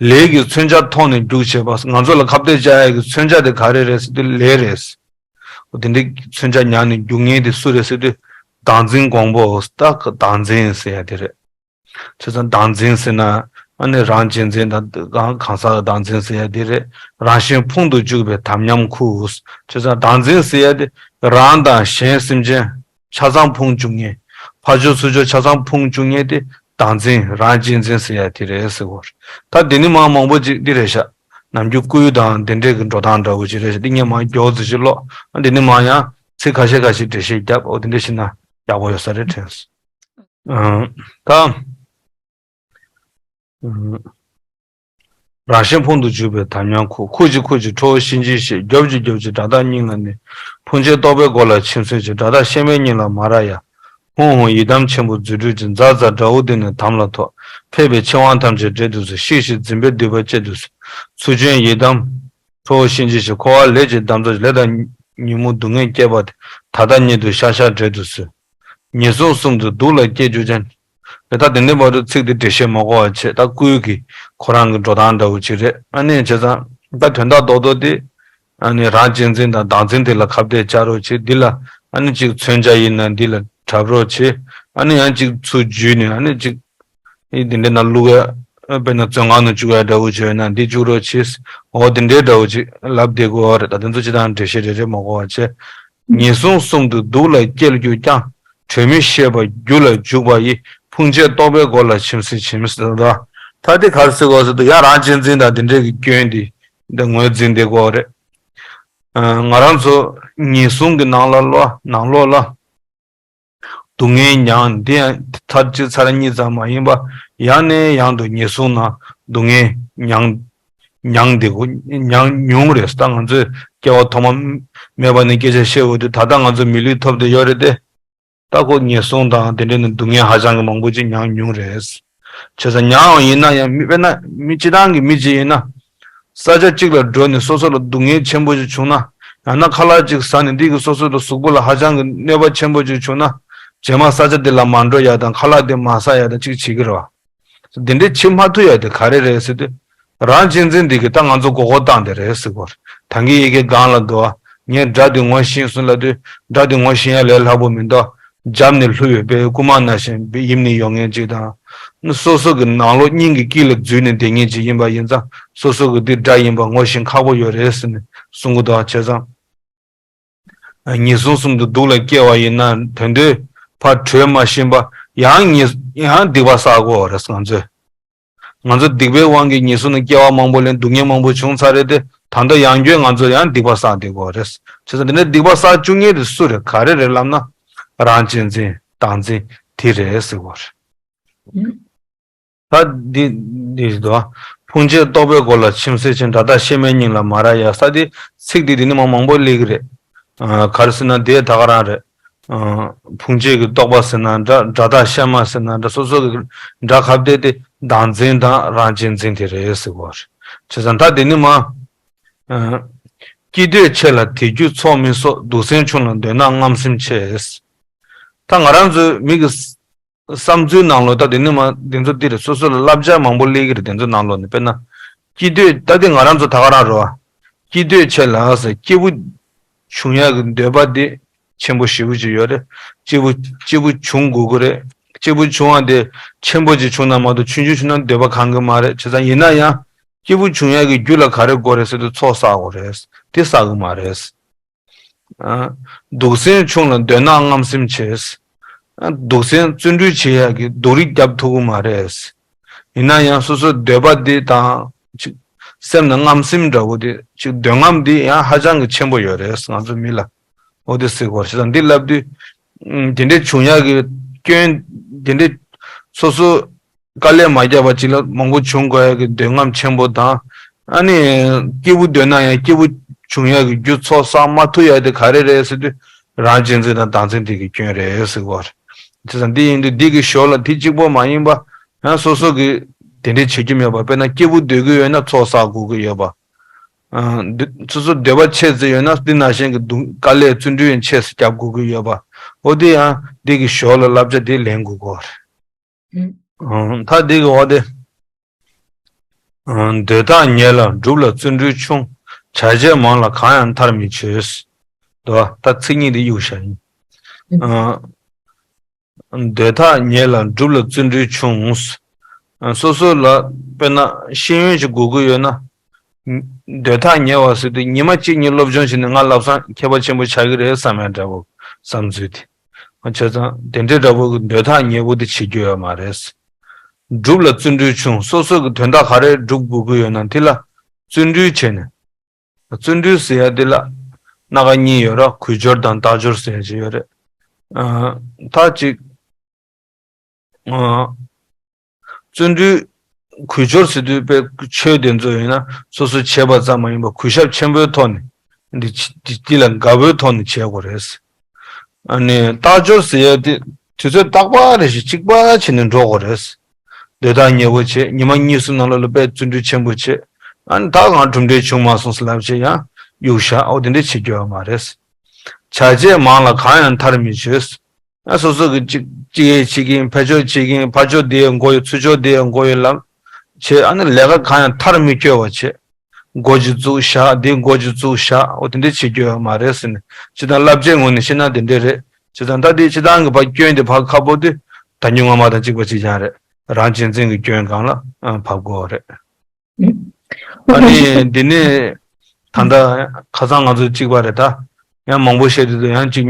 ལས་ཀྱི་མཚོན་ཆ་ཐོགས་ནས་རྒྱུག་བྱེད་པ། ང་ཚོ་ལ་ཁ་གཏད་བཅག་ཡ་གི་མཚོན་ཆ་དེ་ག་རེ་རེད་ཟེར་དུས་ལས་རེད། འོ་དེ་འདྲའི་མཚོན་ཆ་མྱངས་ནས་རྒྱུག་མཁན་དེ་སུ་རེད་ཟེར་དུས། བདག་འཛིན་གོང་བུ་ད་བདག་འཛིན་ཟེར་ཡ་དེ་རེད། བྱས་ཙང་བདག་འཛིན་ཟེར་ན་ཨ་ནི་རང་གཅེས་འཛིན་དང་གང་གང་ཟག་གི་བདག་འཛིན་ཟེར་ཡ་དེ་རེད། རང་གཞན་ཕུང་དུ་བཅུག་པའི་དམ་ཉམས་ཁུར། བྱས་ཙང་བདག་འཛིན་ཟེར་ཡ་དེ་རང་དང་གཞན་སེམས་ཅན་ཆ་ཚང་ཕུང་བཅུག་མཁན། ཕར་ཕྱོགས་ཚུར་ཕྱོགས་ཆ་ཚང་ཕུང་བཅུག་མཁན་དེ་བདག་འཛིན་རང་གཅེས་འཛིན་ཟེར་ཡ་དེ་རེད་ཟེར་གོ། ད་དེ་ནི་མ་མང་པོ་ཅིག་འདི་རེད་ཤག་ནམ་རྒྱུན་བསྐུལ་དང་དེ་འདྲས་ཀྱི་འགྲོ་སྟངས་འདྲ་བོ་ཅིག་རེད་ཤག་འདི་ངས་མ་མགྱོགས་ཙམ་ཞིག་ཀློག་ཨ་འདི་ནི་མ་ཡང་ཚིག་ཁ་ཤས་ཁ་ཤས་འགྲེལ་བཤད་བརྒྱབ་ཨོ་དེ་འདྲས་ཞིག་ན་ཡག་པོ་ཡོད་ས་རེད་དྲན་སོང་། ཨང་། ད། ཨང་། རང་གཞན་ཕུང་དུ་བཅུག་པའི་དམ་ཉམས་ཁུར། ཁུར་གྱིས་ཁུར་གྱིས་ཁྲོ་བོ་གཤིན་རྗེའི་གཤེད། རྒྱོབ་ཀྱིས་རྒྱོབ་ཀྱིས་དགྲ་སྟག་སྙིང་ལ་གནས། ཕུང་བྱེད་རྟོག་པའི་སྒོ་ལ་ཆིབས་སྲིད་ཅིང་། དགྲ་སྟག་གཤེད་མའི་སྙིང་ལ་མ་རངས་ཡ། ཧཱུྃ་ཧཱུྃ་ཡི་དམ་ཆེན་པོ་རྫུ་འཕྲུལ་གྱིས། ཛཿཛཿ་དགྲ་བོ་འདི་ནི་དམ་ལ་ཐོགས། ཕལ་པའི་ཆད་དབང་ཐམས་ཅད་བྲལ་དུ་གསོལ། ཤིགས་ཤིག་འཛིན་པའི་མདུད་པ་བཅད་དུ་གསོལ། ཚུར་བྱོན་ཡི་དམ་ཁྲོ་བོ་གཤིན་རྗེའི་གཤེད། འཁོར་བ་ལས་ཀྱི་འདམ་རྫབ་ཅིང་། ལས་དང་ཉོན་མོངས་སྡུག་བསྔལ་བསྐྱེད་པ་དེས། ད་ལྟ་ཉིད་དུ་ཤར་ཤར་བསྒྲལ་དུ་གསོལ། ངན་སོང་གསུམ་དུ་སྡུག་ལ་སྐྱེ་གྱུར་ཅིང་། དེ་ད་དེ་འདྲའི་བར་དུ་ཚིག་དེ་འགྲེལ་བཤད་མ་དགོས་པ་བྱས་ད་བསྐུལ་གྱི་ཁོ་རང་གི་འགྲོ་སྟངས་འདྲ་བོ་ཅིག་རེད། ཨ་ནི་བྱས་ཙང་ད་དོན་དག་རྡོག་རྡོག་དེ་ཨ་ནི་རང་གཅེས་འཛིན་དང་བདག་འཛིན་དེ་ལ་ཁ་གཏད་བཅག་རོགས་བྱེད། འདི་ལ་ཨ་ནི་ཅིག་མཚོན་ཆ་ཡིན་ན་འདི་ལ་གྲབས་རོགས་བྱེད། ཨ་ནི་ཡང་ཅིག་ཚུར་འཇུས་ནས་ཨ་ནི་ཅིག་ཨེ་འདི་འདྲའི་ནང་བླུག་ཡ་དཔེར་ན་བཙོན་ཁང་ནང་བཅུག་ཡ་འདྲ་བོ་བྱས་ན་འདི་བཅུག་རོགས་བྱེད། འོ་དེ་འདྲའི་འདྲ་བོ་ཅིག་ལབ་བསྡད་དགོས་པ་རེད། ད་དེ་ཚོ་ཅི་དང་འགྲེལ་བཤད་རེ་རེ་མ་དགོས་པ་བྱས། ངན་སོང་གསུམ་དུ་སྡུག་ལ་སྐྱེ་གྱུར་ཀྱང་། གྲོལ་མི་ཤེས་པ་རྒྱུ་ལ་འཇུག་པ་ཡི། ཕུང་བྱེད་རྟོག་པའི་སྒོ་ལ་ཆིབས་སྲིད་ཅིང་། ཟེར་ད། ད་དེ་ག་རེ་ཟེར་དགོས་ཟེར་དུས་ཡང་རང་གཅེས་འཛིན་དང་དེ་འདྲའི་གི་སྐྱོན་འདི་འདི་ངོས་འཛིན་བསྡད་དགོས་རེད། ཨ། ང་རང་ཚོ་ངན་སོང་གི་ནང་ལ་ལོག་ནང་ལོགས་ལ་སྡུག་བསྔལ་མྱངས། འདི་ཡང་མཐར་གཅིག་ཚར་གཉིས་ཙམ་མ་ཡིན་པ་ཡང་ནས་ཡང་དུ་ངན་སོང་ནང་སྡུག་བསྔལ་མྱངས། མྱངས་བསྡད་དགོས། མྱངས་མྱོང་རེད། ད་ང་ཚོས་སྐྱེ་བ་ཐོག་མ་མེད་པ་ནས་སྐད་ཆ་བཤད་འོང་དུས་ད་ལྟ་ང་ཚོ་མི་ལུས་ཐོབ་བསྡད་ཡོད་རེད་དེ། ད་ཁོ་ངན་སོང་དང་དེ་འདྲའི་ནི་སྡུག་བསྔལ་ཧ་ཅང་གི་མང་པོ་ཅིག་མྱངས་མྱོང་རེད། བྱས་ཙང་མྱངས་པ་ཡིན་ན་ཡང་མི་དཔེར་ན་མི་སྤྱི་བཏང་གི་མི་ཅིག་ཡིན་ན། ས་ཆ་གཅིག་ལ་འགྲོ་ནས་སོ་སོ་ལ་སྡུག་བསྔལ་ཆེན་པོ་ཅིག་བྱུང་ན། ཡང་ན་ཁ་ལག་ཅིག་ཟ་ནས་འདི་གི་སོ་སོ་ལ་གཟུགས་པོ་ལ་ཧ་ཅང་གི་གནོད་པ་ཆེན་པོ་ཅིག་བྱུང་ན། རྗེས་མ་ས་ཆ་དེ་ལ་མ་འགྲོ་ཡ་དང་ཁ་ལག་དེ་མ་ཟ་ཡ་དང་ཅིག་བྱེད་ཀྱི་རེད་བ། འདི་འདྲའི་བྱེད་མ་ཐུབ་ཡ་དེ་ག་རེ་རེད་ཟེར་དུས། རང་གཅེས་འཛིན་འདི་གིས་ད་ང་ཚོ་མགོ་སྐོར་བཏང་བསྡད་རེད་ཟེར་གོ། ད་གིན་ཡི་གེ་སྒང་ལ་འདུག་ཨ། ངས་དགྲ་འདི་ངོ་ཤེས་སོང་ལབ་དུས་དགྲ་འདི་ངོ་ཤེས་ཡ་ལས་སླ་པོ་མི་འདུག་རྒྱབ་ནས་བསླུ་བའི་དཔེ་རྐུན་མ་ནང་བཞིན་ཡིབ་ནས་ཡོང་མཁན་ཅིག་དང་། སོ་སོ་གི་ནང་ལོགས་སྙིང་གི་དཀྱིལ་ལ་འཛུལ་ནས་བསྡད་མཁན་ཅིག་ཡིན་པ་ཡིན་ཙང་སོ་སོ་གི་འདི་དགྲ་ཡིན་པ་ངོ་ཤེས་ཁག་པོ་ཡོད་རེད་ཟེར་ནས་གསུང་གི་འདུག་ཨ། བྱས་ཙང་། ངན་སོང་གསུམ་དུ་སྡུག་ལ་སྐྱེ་བ་ཡིན་ན་དོན་དུ་ཕར་གྲོལ་མ་ཤེས་པ་ཡང་ངན་ཡང་སྡིག་པ་བསགས་དགོས་རེད་ང་ཚོས། ང་ཚོ་སྡིག་པའི་དབང་གིས་ངན་སོང་ནང་སྐྱེ་བ་མང་པོ་ལེན་སྡུག་བསྔལ་མང་པོ་བྱུང་ཚར་རེད་དེ་ད་ལྟ་ཡང་བསྐྱར་ང་ཚོ་ཡང་སྡིག་པ་བསགས་བསྡད་དགོས་རེད། བྱས་ཙང་འདི་ནས་སྡིག་པ་བསགས་བཅུག་མཁན་དེ་སུ་རེད་ག་རེ་རེད་ལབ་ན། རང་གཅེས་འཛིན་བདག་འཛིན་དེ་རེད་ཟེར་དགོས་རེད། ད་འདི་འདི་ཞིག་འདུག་ཨ། ཕུང་བྱེད་རྟོག་པའི་སྒོ་ལ་ཆིབས་སེ་ཆེན། སྒྲ་དག་གཤེད་མའི་སྙིང་ལ་མ་ར་ཡ། ས་དེ་ཚིག་དེ་དེ་ནི་མ་མང་པོ་སླེབས་ཀྱི་རེད། ཨ་ག་རེ་ཟེར་ན་དེ་ད་ག་རང་རེད། ཨ་ཕུང་བྱེད་ཀྱི་རྟོག་པ་ཟེར་ན་འདྲ། སྒྲ་དག་གཤེད་མ་ཟེར་ན་འདྲ། སོ་སོ་གི་སྒྲ་ཁ་བརྡས་དེ་བདག་འཛིན་དང་རང་གཅེས་འཛིན་དེ་རེད་ཟེར་བ་རེད། བྱས་ཙང་ད་དེ་ནི་མ། ཨ་སྐྱིད་འདོད་ཆེ་ལ་དད་གུས་ཚོགས་མི་གསོག་སྡུག་སྲན་ཆུང་ལ་འདོད་ན་རྔམ་སེམས་ཆེ། ད་ང་རང་ཚོའི་མི་གི་བསམ་ཚུལ་ནང་ལོགས་ད་དེ་ནི་མ་དེ་ཚོ་འདི་རེད། སོ་སོ་ལ་བསླབ་བྱ་མང་པོ་སླེབས་ཀྱི་རེད། དེ་ཚོ་ནང་ལོགས་ནས་དཔེར་ན། སྐྱིད་འདོད་ད་དེ་ང་རང་ཚོ་ད་ག་རང་རེད་བ། སྐྱིད་འདོད་ཆེ་ལ་ཟེར་སྐྱིད་པོ་བྱུང་ཡག་གི་འདོད་པ་དེ་ཆེན་པོ་ཞེ་པོ་ཅིག་ཡོད་རེད། སྐྱིད་པོ་སྐྱིད་པོ་བྱུང་དགོས་ཀྱི་རེད། སྐྱིད་པོ་བྱུང་བ་དེ་ཆེན་པོ་ཅིག་བྱུང་ན་མ་གཏོགས་ཆུང་ཆུང་བྱུང་ན་འདོད་པ་ཁེངས་ཀྱི་མ་རེད། བྱས་ཙང་ཡིན་ན་ཡང་སྐྱིད་པོ་བྱུང་ཡག་གི་རྒྱུ་ལ་ག་རེ་དགོས་རེད་ཟེར་དུས་ཚོགས་བསགས་དགོས་རེད། དེ་བསགས་ཀྱི་མ་རེད། ཨ། སྡུག་སྲན་ཆུང་ལ་འདོད་ན་རྔམ་སེམས་ཆེ། ཨ། སྡུག་སྲན་བརྩོན་འགྲུས་བྱེད་ཡག་གི་སྡུག་རུས་རྒྱབ་ཐུབ་ཀྱི་མ་རེད། ཡིན་ན་ཡང་སོ་སོའི་འདོད་པ་འདི་དང་ཅིག་སེམས་ནང་རྔམ་སེམས་འདྲ་བོ་དེ་ཅིག་འདོད་རྔམ་འདི་ཡང་ཧ་ཅང་གི་ཆེན་པོ་ཡོད་རེད། ང་ཚོ་མི་ལ་འོ་དེ་ཟེར་དགོས་ཞེ་དྲག་འདི་ལབ་དུས། ཨ། དེ་འདྲའི་བྱུང་ཡག་གི་སྐྱོན་དེ་འདྲའི་སོ་སོ་དཀའ་ལས་མ་བརྒྱབ་པ་ཅིག་ལ་མང་པོ་བྱུང་དགོས་ཡག་གི་འདོད་རྔམ་ཆེན་པོ་དང་། ཨ་ནི་སྐྱིད་པོ་འདོད་ན་ཡང་སྐྱིད་པོ་བྱུང་ཡག་གི་རྒྱུ་ཚོགས་བསགས་མ་ཐུབ་ཡག་དེ་ག་རེ་རེད་ཟེར་དུས། རང་གཅེས་འཛིན་དང་བདག་འཛིན་དེ་གི་སྐྱོན་རེད་ཟེར་བ་རེད། བྱས་ཙང་འདི་ཡིན་དུས་འདི་གི་ཞོར་ལ་དེ་གཅིག་པོ་མ་ཡིན་པ། ཡང་སོ་སོ་གི་དེ་འདྲའི་བྱེད་རྒྱུ་མེད་པ། དཔེར་ན་སྐྱིད་པོ་འདོད་ཀྱི་ཡོད་ན་ཚོགས་བསགས་དགོས་ཀྱི་ཡོད་པ། ཨ། འདི་སོ་སོ་འདོད་པ་ཆེ་ཙམ་ཡོད་ན་འདི་ནང་བཞིན་གྱི་སྡུག་དཀའ་ལས་བརྩོན་འགྲུས་ཡང་ཆེ་ཙམ་རྒྱབ་དགོས་ཀྱི་ཡོད་པ། འོ་དེ་ཡང་འདི་གི་ཞོར་ལ་བསླབ་བྱ་དེ་ལེན་དགོས་ཀྱི་ཡོད་རེད། ཨང་། ད་འདི་གི་འོག་དེ། ཨང་། འདོད་ཐག་ཉེ་ལ་སྒྲུབ་ལ་བརྩོན་འགྲུས་ཆུང་། བྱ་བྱེད་མང་ལ་གང་ཡང་མཐར་མི་ཆོད། འདུག་ད་ཚིག་གཉིས་དེ་གཡུག་བཞག་ཡིན། ཨང་། འདོད་ཐག་ཉེ་ལ་སྒྲུབ་ལ་བརྩོན་འགྲུས་ཆུང་། ཨང་། སོ་སོ་ལ་དཔེར་ན་ཤེས་ཡོན་ཞིག་དགོས་ཀྱི་ཡོད་ན། འདོད་ཐག་ཉེ་བ་ཟེར་དུས་ཉི་མ་གཅིག་གཉིས་སློབ་སྦྱོང་བྱས་ནས་ང་ལམ་སང་མཁས་པ་ཆེན་པོ་ཆགས་ཀྱི་རེད་བསམ་ཡ་འདྲ་བོ་བསམ་ཚུལ་དེ། བྱས་ཙང་དེ་འདྲའི་འདྲ་བོ་གི་འདོད་ཐག་ཉེ་བོ་དེ་བྱེད་རྒྱུ་ཡོད་མ་རེད། སྒྲུབ་ལ་བརྩོན་འགྲུས་ཆུང་། སོ་སོ་གི་དོན་དག་ག་རེ་སྒྲུབ་དགོས་ཀྱི་ཡོད་ན་དེ་ལ་བརྩོན་འགྲུས་བྱས་ནས། བརྩོན་འགྲུས་ཟེར་ཡ་དེ་ལ་སྣ་ཁ་གཉིས་ཡོད་ར། གུས་སྦྱོར་དང་རྟག་སྦྱོར་ཟེར་ཡ་ཅིག་ཡོད་རེད། ཨ། ད་ཅིག་ཨ། བརྩོན་འགྲུས། གུས་སྦྱོར་ཟེར་དུས་དཔེ་ཆོས་དེ་ཚོ་ཡིན་ན་སོ་སོས་བྱས་པ་ཙམ་མ་ཡིན་པར་གུས་ཞབས་ཆེན་པོའི་ཐོག་ནས་འདི་འདི་འདི་ལ་དགའ་བོའི་ཐོག་ནས་བྱེད་དགོས་རེད། ཨ་ནི་རྟག་སྦྱོར་ཟེར་ཡ་དེ་དུས་ཚོད་རྟག་པ་རེ་བཞིན་གཅིག་པ་བྱས་ནས་འགྲོ་དགོས་རེད། འདོད་ཐག་ཉེ་བོ་བྱེད། ཉི་མ་གཉིས་གསུམ་ནང་ལོགས་ལ་དཔེ་བརྩོན་འགྲུས་ཆེན་པོ་བྱེད། ཨ་ནི་ད་གང་གྲུབ་འབྲས་བྱུང་མ་སོང་ཟེར་ལབ་བྱེད་ཡང་གཡུག་བཞག་འོ་དེ་འདྲས་བྱེད་རྒྱུ་ཡོད་མ་རེད། བྱ་བྱེད་མང་ལ་གང་ཡང་མཐར་མི་ཆོད། ཨ་སོ་སོ་གི་གཅིག་གཅིག་ཡས་བྱེད་ཀྱིན་ཕར་ཕྱོགས་བྱེད་ཀྱིན་ཕར་ཕྱོགས་འདི་ཡས་མགོ་ཡོད་ཚུར་ཕྱོགས་འདི་ཡས་མགོ་ཡོད་ལབ་བྱས། ཨ་ནི་ལས་ཀ་གང་ཡང་མཐར་མི་འཁྱོལ་བ་བྱས། མགོ་གཅིག་བཙུགས་བཞག་འདི་མགོ་གཅིག་བཙུགས་བཞག་འོ་དེ་འདྲས་བྱེད་རྒྱུ་ཡོད་མ་རེད་ཟེར་ནས་སྤྱིར་བཏང་བསླབ་བྱའི་ངོས་ནས་བཤད་ན་དེ་འདྲས་རེད། བྱས་ཙང་ད་དེ་སྤྱིར་བཏང་གི་ཕར་སྐྱོན་དེ་ཕར་ཁ་ཕོ་དུས་ད་ཉུང་ང་མ་དང་གཅིག་པ་གཅིག་རྐྱང་རེད། རང་གཅེས་འཛིན་གྱི་སྐྱོན་སྒང་ལ་ཨ་བབས་དགོས་རེད། ཨ་ནི་འདི་ནས་ད་ལྟ་ཁ་སང་ང་ཚོ་གཅིག་པ་རེད་ད། ཡང་མང་པོ་བཤད་དུས་ཡང་གཅིག་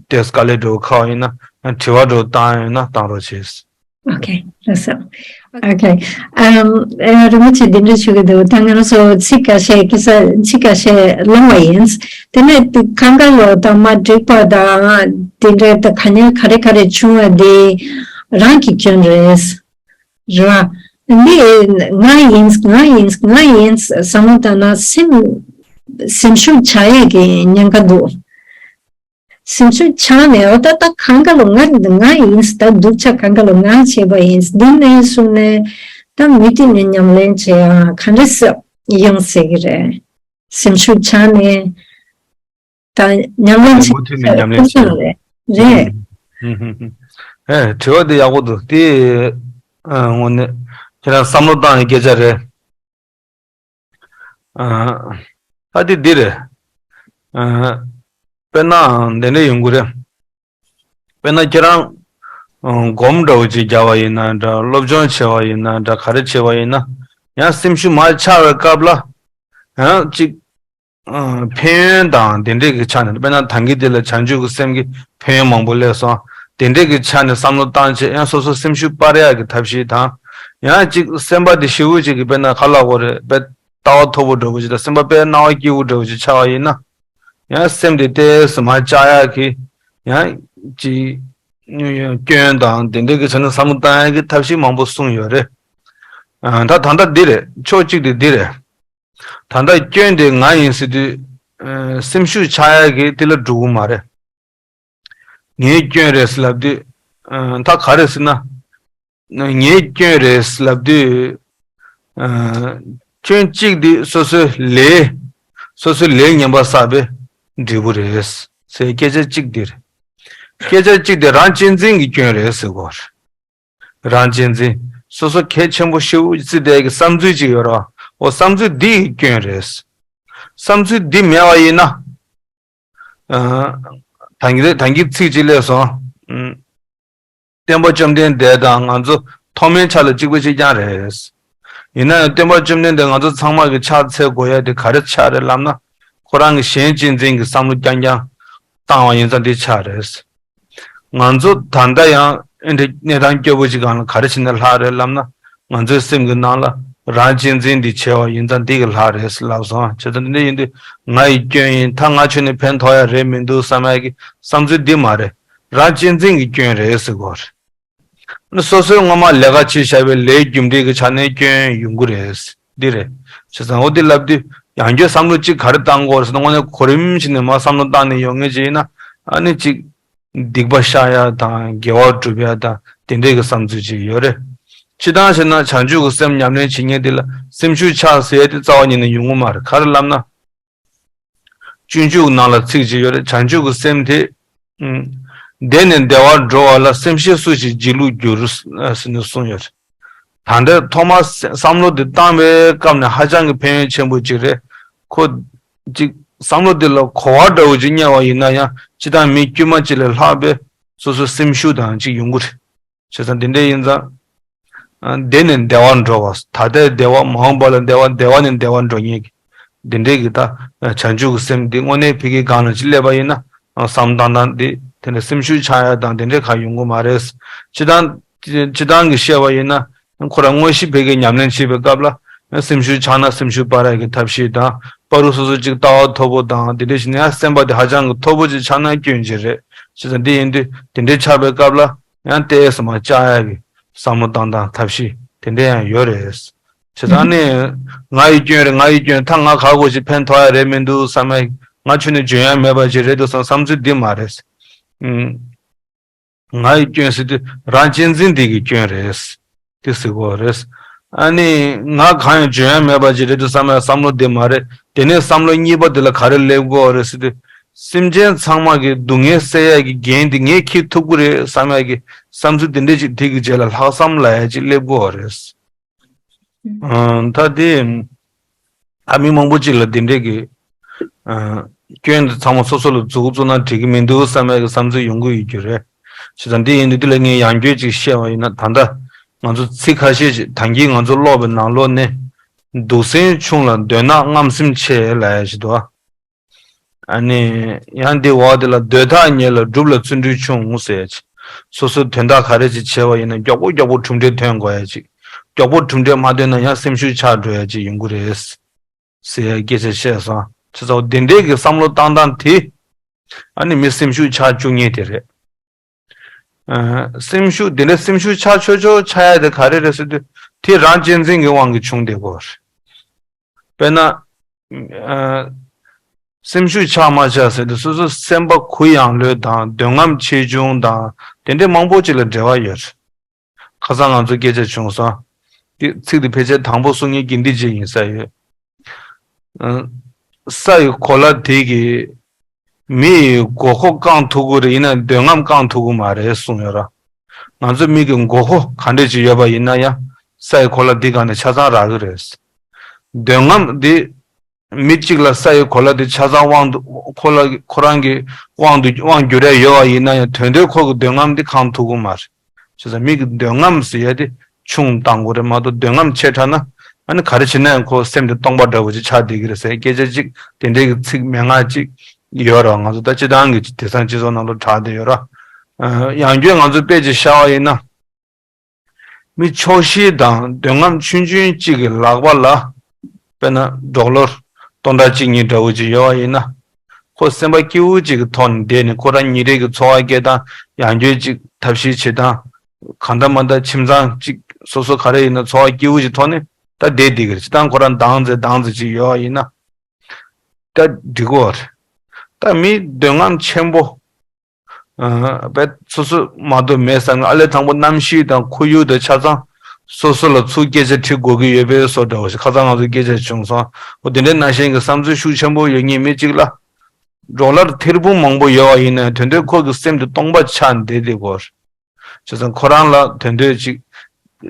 ཏེས་དཀའ་ལས་འགྲོ་ཁག་ཡིན་ན་ཡང་དྲི་བ་འགྲོ་བཏང་ཡོད་ན་བཏང་རོགས་བྱེད། Okay, that's all. Okay. Um, རིན་པོ་ཆེ་འདི་འདྲ་ཞུ་གི་འདུག་ད་ང་རང་ཚོ་ཚིག་ཁ་ཤས་ཁ་ས་ཚིག་ཁ་ཤས་བླངས་པ་ཡིན། དེ་ནས་གང་ག་ལོ་དང་མ་འགྲིག་པ་དང་དེ་འདྲ་ད་ག་ནས་ག་རེ་ག་རེ་བྱུང་བ་དེ་རང་གི་སྐྱོན་རེད། རེད་བ། འདི་ང་ཡིན་ང་ཡིན་ང་ཡིན་བསམ་བློ་བཏང་ན་སེམས་སེམས་ཤུགས་ཆག་ཡས་ཀྱི་ཉེན་ཁ་འདུག་སེམས་ཤུགས་ཆག་ནས་འོ་ད་ད་གང་ག་ལོ་ང་ང་ཡིན་ད་སྡུག་ཆག་གང་ག་ལོ་ང་བྱས་པ་ཡིན་འདི་ནས་བཟུང་ནས་ད་མི་དེ་ནས་ཉམས་ལེན་བྱེད་ཡ་ག་འདྲ་ཡོང་སྲིད་ཀྱི་རེད། སེམས་ཤུགས་ཆག་ནས། ད་ཉམས་ལེན་བྱེད་མུ་མཐུད་ནས་ཉམས་ལེན་བྱེད། རེད། ཧུམ་ཧུམ་ཧུམ། ཨེ་དྲི་བ་འདི་ཡག་པོ་འདུག་དེ་ཨ་དངོས་གནས་ཁྱེད་རང་བསམ་བློ་བཏང་ཡི་སྐད་ཆ་རེད། ཨ་ད་དེ་འདི་རེད། ཨ་དཔེར་ན་འདི་འདྲ་ཡོང་གི་རེད། དཔེར་ན་ཁྱེད་རང་ཨ་སྒོམ་འདྲ་བོ་ཅིག་རྒྱག་པ་ཡིན་ན་འདྲ། སློབ་སྦྱོང་བྱེད་པ་ཡིན་ན་འདྲ། ག་རེ་བྱེད་པ་ཡིན་ན་ཡང་སེམས་ཤུགས་མར་ཆག་པའི་སྐབས་ལ་ཡང་ཅིག་ཨ་ཕན་ཡོན་དང་དེ་འདྲས་ཀྱི་ཆ་ནས། དཔེར་ན་ད་གིན་དེ་ལ་བྱང་ཆུབ་ཀྱི་སེམས་ཀྱི་ཕན་ཡོན་མང་པོ་སླེབས་སོང་། དེ་འདྲས་ཀྱི་ཆ་ནས་བསམ་བློ་བཏང་བྱས་ཡང་སོ་སོ་སེམས་ཤུགས་སྤར་ཡག་གི་ཐབས་ཤེས་དང་། ཡང་ཅིག་སེམས་པ་དེ་ཞེ་པོ་ཅིག་གི་དཔེར་ན་ག་ལབ་དགོས་རེད། དཔེ་ལྟ་བ་མཐོ་པོ་འདྲ་བོ་ཅིག་དང་སེམས་པ་དཔེ་སྣང་བ་སྐྱིད་པོ་འདྲ་བོ་ཅིག་ཆགས་པ་ཡིན་ན། ཡང་སེམས་དེ་ཏོག་ཙམ་མར་བཅག་ཡག་གི་ཡང་ཅིག་སྐྱོན་དང་དེ་འདྲས་ཀྱི་ཆ་ནས་བསམ་བློ་བཏང་ཡག་གི་ཐབས་ཤེས་མང་པོ་གསུངས་ཡོད་རེད། ཨ། ད་ད་ལྟ་འདི་རེད། ཕྱོགས་གཅིག་དེ་འདི་རེད། ད་ལྟ་སྐྱོན་དེ་ང་ཡིན་ཟེར་དུས། ཨ། སེམས་ཤུགས་ཆག་ཡག་གི་དེ་ལ་འགྲོ་གི་མ་རེད། ངའི་སྐྱོན་རེད་ལབ་དུས། ཨ། ད་ག་རེ་ཟེར་ན། ངའི་སྐྱོན་རེད་ལབ་དུས། ཨ། སྐྱོན་གཅིག་དེ་སོ་སོའི་ལས། སོ་སོའི་ལས་ངན་པ་བསགས་པའི་འབྲས་བུ་རེད་ཟེར་སྐད་ཆ་གཅིག་དེ་རེད། སྐད་ཆ་གཅིག་དེ་རང་གཅེས་འཛིན་གྱི་སྐྱོན་རེད་ཟེར་གོ། རང་གཅེས་འཛིན། སོ་སོ་གལ་ཆེན་པོ་ཤེས་ཀྱི་བརྩི་བསྡད་ཀྱི་བསམ་ཚུལ་ཅིག་ཡོད་རེད་བ། འོ། བསམ་ཚུལ་འདི་ཡི་སྐྱོན་རེད། བསམ་ཚུལ་འདི་མེད་པ་ཡིན་ན། ཨ། ད་གིན་ད་གིན་ཚིག་གཅིག་སླེབས་སོང་། ཨ། སྟོན་པ་བཅོམ་ལྡན་འདས་དང་ང་ཚོ་ཐོག་མའི་ཆ་ལ་གཅིག་པ་གཅིག་རྐྱང་རེད། ཡིན་ན་ཡང་སྟོན་པ་བཅོམ་ལྡན་འདས་ང་ཚོ་ཚང་མ་གི་ཕྱག་འཚལ་དགོས་ཡ་དེ་ག་རེ་ཆགས་རེད་ལབ་ན། ཁོ་རང་གི་གཞན་གཅེས་འཛིན་གྱི་བསམ་བློ་རྐྱང་རྐྱང་བཏང་བ་ཡིན་ཙང་འདི་ཆགས་རེད། ང་ཚོ་ད་ལྟ་ཡང་ཨེ་འདྲ་གནས་སྟངས་སྐྱོ་པོ་ཅིག་སྒང་ལ་ག་རེ་བྱས་ནས་ལྷག་རེད་ལབ་ན། ང་ཚོའི་སེམས་ཀྱི་ནང་ལ་རང་གཅེས་འཛིན་འདི་བྱས་པ་ཡིན་ཙང་འདི་གི་ལྷག་རེད་ལབ་སོང་། བྱས་ཙང་འདི་འདྲ་ཡིན་དུས་ང་ཡི་སྐྱོན་ཡིན། ད་ང་ཁྱོན་ནས་ཕན་ཐོགས་ཡ་རེད་མི་འདུག་བསམ་ཡ་གི་བསམ་ཚུལ་འདི་མ་རེད། རང་གཅེས་འཛིན་གྱི་སྐྱོན་རེད་ཟེར་གོ། སོ་སོའི་སྔོན་མ་ལས་ཀ་བྱས་བཞག་པའི་ལས་རྒྱུ་འབྲས་ཀྱི་ཆ་ནས་སྐྱོན་ཡོང་གི་རེད། འདི་རེད། བྱས་ཙང་འོ་འདི་ལབ་དུས་ཡང་བསྐྱར་བསམ་བློ་གཅིག་ག་རེ་བཏང་དགོས་ཟེར་ན། དངོས་གནས་གོ་རིམ་བྱས་ནས་མར་བསམ་བློ་བཏང་ནས་ཡོང་མཁན་ཅིག་ཡིན་ན། ཨ་ནི་གཅིག་སྡིག་པ་བཤགས་ཡ་དང་དགེ་བ་སྒྲུབ་ཡ་དང་དེ་འདྲས་ཀྱི་བསམ་ཚུལ་ཅིག་ཡོད་རེད། སྤྱིར་བཏང་བྱས་ན་བྱང་ཆུབ་ཀྱི་སེམས་ཉམས་ལེན་བྱེད་མཁན་དེ་ལ་སེམས་ཤུགས་ཆག་ཟེར་ཡ་དེ་རྩ་བ་ཉིད་ནས་ཡོང་གི་མ་རེད། ག་རེ་ལབ་ན། སྤྱོད་འཇུག་ནང་ལ་ཚིག་ཅིག་ཡོད་རེད། བྱང་ཆུབ་ཀྱི་སེམས་དེ། ཨུམ། བདེ་ནས་བདེ་བར་འགྲོ་བ་ལ། སེམས་ཤེས་སུ་ཞིག་སྒྱིད་ལུག་འགྱུར། ཟེར་ནས་གསུངས་ཡོད་རེད། ད་ལྟའི་ཐོག་མར་བསམ་བློ་དེ་བཏང་བའི་སྐབས་ནས་ཧ་ཅང་གི་ཕན་ཡོན་ཆེན་པོ་ཅིག་རེད། ཁོ་ཅིག་བསམ་བློ་དེ་ལ་གོ་བ་འདྲ་བོ་ཅིག་རྙེད་པ་ཡིན་ན་ཡང་། སྤྱིར་བཏང་མི་དཀྱུས་མ་ཅིག་ལས་ལྷག་པའི་སོ་སོའི་སེམས་ཤུགས་དང་ཅིག་ཡོང་གི་རེད། བྱས་ཙང་དེ་འདྲ་ཡིན་ཙང་། ཨ། བདེ་ནས་བདེ་བར་འགྲོ་བ། ད་ལྟའི་བདེ་བ། མ་འོངས་པ་ལ་བདེ་བ། བདེ་བ་ནས་བདེ་བར་འགྲོ་མཁན་གྱི་དེ་འདྲའི་གི་ད་བྱང་ཆུབ་ཀྱི་སེམས་འདི་དངོས་གནས་ཕ་གིའི་སྒང་ལ་ཅིག་སླེབས་པ་ཡིན་ན། ཨ། བསམ་བཏང་སྟངས་འདི་དེ་འདྲ་སེམས་ཤུགས་ཆག་ཡ་དང་དེ་འདྲའི་གང་ཡོང་གི་མ་རེད། སྤྱིར་བཏང་སྤྱིར་བཏང་གི་བཤད་པ་ཡིན་ན། ཁོ་རང་དངོས་གཞི་ཕ་གིའི་ཉམས་ལེན་བྱེད་པའི་སྐབས་ལ་སེམས་ཤུགས་ཆག་ན་སེམས་ཤུགས་སྤར་ཡ་གི་ཐབས་ཤེས་དང་། བར་དུ་སོ་སོ་ཅིག་ལྟ་བ་མཐོ་པོ་དང་དེ་འདྲ་ཞིག་ནས་སེམས་པ་དེ་ཧ་ཅང་གི་མཐོ་པོ་ཅིག་ཆགས་ན་སྐྱོན་ཅིག་རེད། བྱས་ཙང་འདི་ཡིན་དུས་དེ་འདྲའི་ཆགས་པའི་སྐབས་ལ། ཡང་ཏོག་ཙམ་མར་བཅག་ཡག་གི་བསམ་བློ་བཏང་སྟངས་ཐབས་ཤེས་དེ་འདྲ་ཡང་ཡོད་རེད། བྱས་ཙང་ནི་ང་ཡི་སྐྱོན་རེད། ང་ཡི་སྐྱོན། ད་ང་ག་གོ་ཞིག་ཕན་ཐོགས་ཡ་རེད་མི་འདུག་བསམ་ཡ། ང་ཁྱོན་ནས་འཇོན་ཡ་མེད་པ་ཅིག་རེད་འདུག་བསམ་བསམ་ཚུལ་འདི་མ་རེད། ཨུམ། ང་ཡི་སྐྱོན་ཟེར་དུས་རང་གཅེས་འཛིན་འདི་གི་སྐྱོན་རེད། དེ་ཟེར་དགོས་རེད། ཨ་ནི་ང་གང་ཡང་འཇོན་ཡ་མེད་པ་ཅིག་རེད་འདུག་བསམ་ཡ་བསམ་བློ་འདི་མ་རེད། དེ་ནས་བསམ་བློ་གཉིས་པ་འདི་ལ་ག་རེ་སླེབས་དགོས་རེད་ཟེར་དུས། སེམས་ཅན་ཚང་མ་གི་སྡུག་བསྔལ་སེལ་ཡ་གི་འགན་འདི་ངས་འཁྱེར་ཐུབ་ཀྱི་རེད་བསམ་ཡ་གི་བསམ་ཚུལ་དེ་འདྲ་ཅིག་དེ་གི་རྗེས་ལ་ལྷག་བསམ་ལབ་ཡ་ཅིག་སླེབས་དགོས་རེད། ཨ། ད་དེ། ཨ། མི་མང་པོ་ཅིག་ལ་དེ་འདྲས་ཀྱི། ཨ། སྐྱོན་དེ་ཚང་མ་སོ་སོ་ལ་མཛུབ་བཙུགས་ན་འགྲིག་གི་མི་འདུག་བསམ་ཡ་གི་བསམ་ཚུལ་ཡོང་གི་ཡོད་རྒྱུ་རེད། བྱས་ཙང་འདི་ཡིན་དུས་འདི་ལ་ངས་ཡང་བསྐྱར་ཅིག་བཤད་པ་ཡིན་ན། ད་ལྟ་ང་ཚོ་ཚིག་ཁ་ཤས་ཅིག་ད་གིན་ང་ཚོ་ཀློག་པའི་ནང་ལོགས་ནས། གདུགས་སེམས་ཆུང་ལ་འདོད་ན་རྔམ་སེམས་ཆེ་ལབ་ཡ་ཞིག་འདུག་ཨ། ཨ་ནི། ཡང་འདི་འོག་འདི་ལ་འདོད་ཐག་ཉེ་ལ་སྒྲུབ་ལ་བརྩོན་འགྲུས་ཆུང་ཟེར་ཡ་ཅིག། སོ་སོའི་དོན་དག་ག་རེ་ཅིག་བྱས་པ་ཡིན་ན་མགྱོགས་པོ་མགྱོགས་པོ་གྲུབ་འབྲས་ཐོན་དགོས་ཡ་ཅིག། མགྱོགས་པོ་གྲུབ་འབྲས་མ་ཐོན་ན་ཡང་སེམས་ཤུགས་ཆག་འགྲོ་ཡ་ཅིག་ཡོང་གི་རེད། ཟེར་ཡ་སྐད་ཆ་བཤད་སོང་། བྱས་ཙང་འདི་འདྲའི་གི་བསམ་བློ་བཏང་སྟངས་དེ། ཨ་ནི་མི་སེམས་ཤུགས་ཆག་བཅུག་མཁན་དེ་རེད། ཨ། སེམས་ཤུགས་དེ་འདྲ་སེམས་ཤུགས་ཆག་ཆོག་ཆོག་ཆག་ཡ་དེ་ག་རེ་རེད་ཟེར་དུས། དེ་རང་གཅེས་འཛིན་གྱི་དབང་གིས་བྱུང་བསྡད་ཀྱི་ཡོད་རེད། དཔེར་ན། ཨ། སེམས་ཤུགས་ཆག་མ་ཆག་ཟེར་དུས་སོ་སོ་སེམས་པ་གུ་ཡངས་ལོས་དང་འདོད་རྔམ་ཆེ་ཆུང་དང་དེ་འདྲའི་མང་པོ་ཅིག་ལ་འབྲེལ་བ་ཡོད་རེད། ཁ་སང་ང་ཚོ་སྐད་ཆ་བྱུང་སོང་། འདི་ཚིག་འདི་ཕལ་ཆེར་དང་པོ་གསུང་མཁན་དགེ་འདུན་ཅིག་ཡིན་ས་ཡོད། ཨ། ས་ཡི་གོ་ལ་དེ་གིས་མི་ཡི་མགོ་ཁོག་བཀང་ཐུབ་ཀྱི་རེད། ཡིན་ན་འདོད་རྔམ་བཀང་ཐུབ་ཀྱི་མ་རེད་གསུངས་ཡོད་ར། ང་ཚོ་མི་གི་མགོ་ཁོག་ག་འདྲས་ཅིག་ཡོད་པ་ཡིན་ན་ཡང་ས་ཡི་གོ་ལ་འདི་སྒང་ནས་ཆ་ཚང་རག་གི་རེད། འདོད་རྔམ་འདི། མི་གཅིག་ལ་ས་ཡི་གོ་ལ་དེ་ཆ་ཚང་དབང་དུ་ཁོ་ལ་ཁོ་རང་གི་དབང་དུ་དབང་བསྒྱུར་ཡ་ཡོད་པ་ཡིན་ན་ཡང་དོན་དུ་ཁོ་གི་འདོད་རྔམ་དེ་བསྐང་ཐུབ་ཀྱི་མ་རེད། བྱས་ཙང་མི་གི་འདོད་རྔམ་ཟེར་ཡ་དེ་ཆུང་བཏང་དགོས་རེད་མ་གཏོགས། འདོད་རྔམ་ཆེ་དྲགས་ན་ཨ་ནི་ག་རེ་བྱེད་ན་ཡང་ཁོ་སེམས་དེ་སྟོང་པ་འདྲ་བོ་ཅིག་ཆགས་བསྡད་ཀྱི་རེད་ཟེར་སྐད་ཆ་ཅིག་དེ་འདྲའི་གི་ཚིག་མན་ངག་ཅིག་ཡོད་རེད། ང་ཚོ་ད་སྤྱིར་བཏང་གི་དེང་སང་སྤྱི་ཚོགས་ནང་ལ་གྲགས་བསྡད་ཡོད་ར། ཡང་བསྐྱར་ང་ཚོ་དཔེ་ཅིག་བཞག་པ་ཡིན་ན། མི་ཆོག་ཤེས་དང་འདོད་རྔམ་ཆུང་ཆུང་གཅིག་གི་ལག་པ་ལ། དཔེར་ན་ཌོ་ལར་སྟོང་ཕྲག་གཅིག་གཉིས་འདྲ་བོ་ཅིག་ཡོད་པ་ཡིན་ན། ཁོ་སེམས་པ་སྐྱིད་པོ་ཅིག་གི་ཐོག་ནས་བསྡད་ནས་ཁོ་རང་ཉིན་རེ་གི་འཚོ་བ་སྐྱེལ་སྟངས། ཡང་བསྐྱར་ཅིག་ཐབས་ཤེས་བྱེད་སྟངས། གང་ལྟར་མ་ལྟར་ཁྱིམ་ཚང་གཅིག་ སོ་སོ་ག་རེ་ཡིན་ན་འཚོ་བ་སྐྱིད་པོ་ཞིག་ཐོག་ནས་ད་བསྡད་བསྡད་ཀྱི་རེད། སྤྱིར་བཏང་ཁོ་རང་འདང་ཟེར་འདང་ཟེར་ཅིག་ཡོད་ཡིན་ན་ད་འགྲིག་གོ་རེད། ད་མི་འདོད་རྔམ་ཆེན་པོ། ཨ། བས་སོ་སོ་མ་གཏོགས་མེད་བསམ་ནས་ཨ་ལས་དང་པོ་གནམ་གཤིས་དང་ཁོར་ཡུག་དང་ཆ་ཚང་སོ་སོ་ལ་ཚུར་སྐད་ཆ་དྲི་དགོས་ཀྱི་ཡོད་པའི་བཟོ་འདྲ་བོ་ཞིག་ཁ་སང་ང་ཚོ་སྐད་ཆ་བྱུང་སོང་། འོ་དེ་འདྲའི་ནང་བཞིན་གྱི་བསམ་ཚུལ་ཤུགས་ཆེན་པོ་ཡོད་མཁན་མི་གཅིག་ལ་ཌོ་ལར་ཐེར་འབུམ་མང་པོ་ཡོད་པ་ཡིན་ན་དོན་དུ་ཁོ་གི་སེམས་དེ་སྟོང་པ་ཆགས་བསྡད་དེ་གོ། བྱས་ཙང་ཁོ་རང་ལ་དོན་དུ་ཅིག་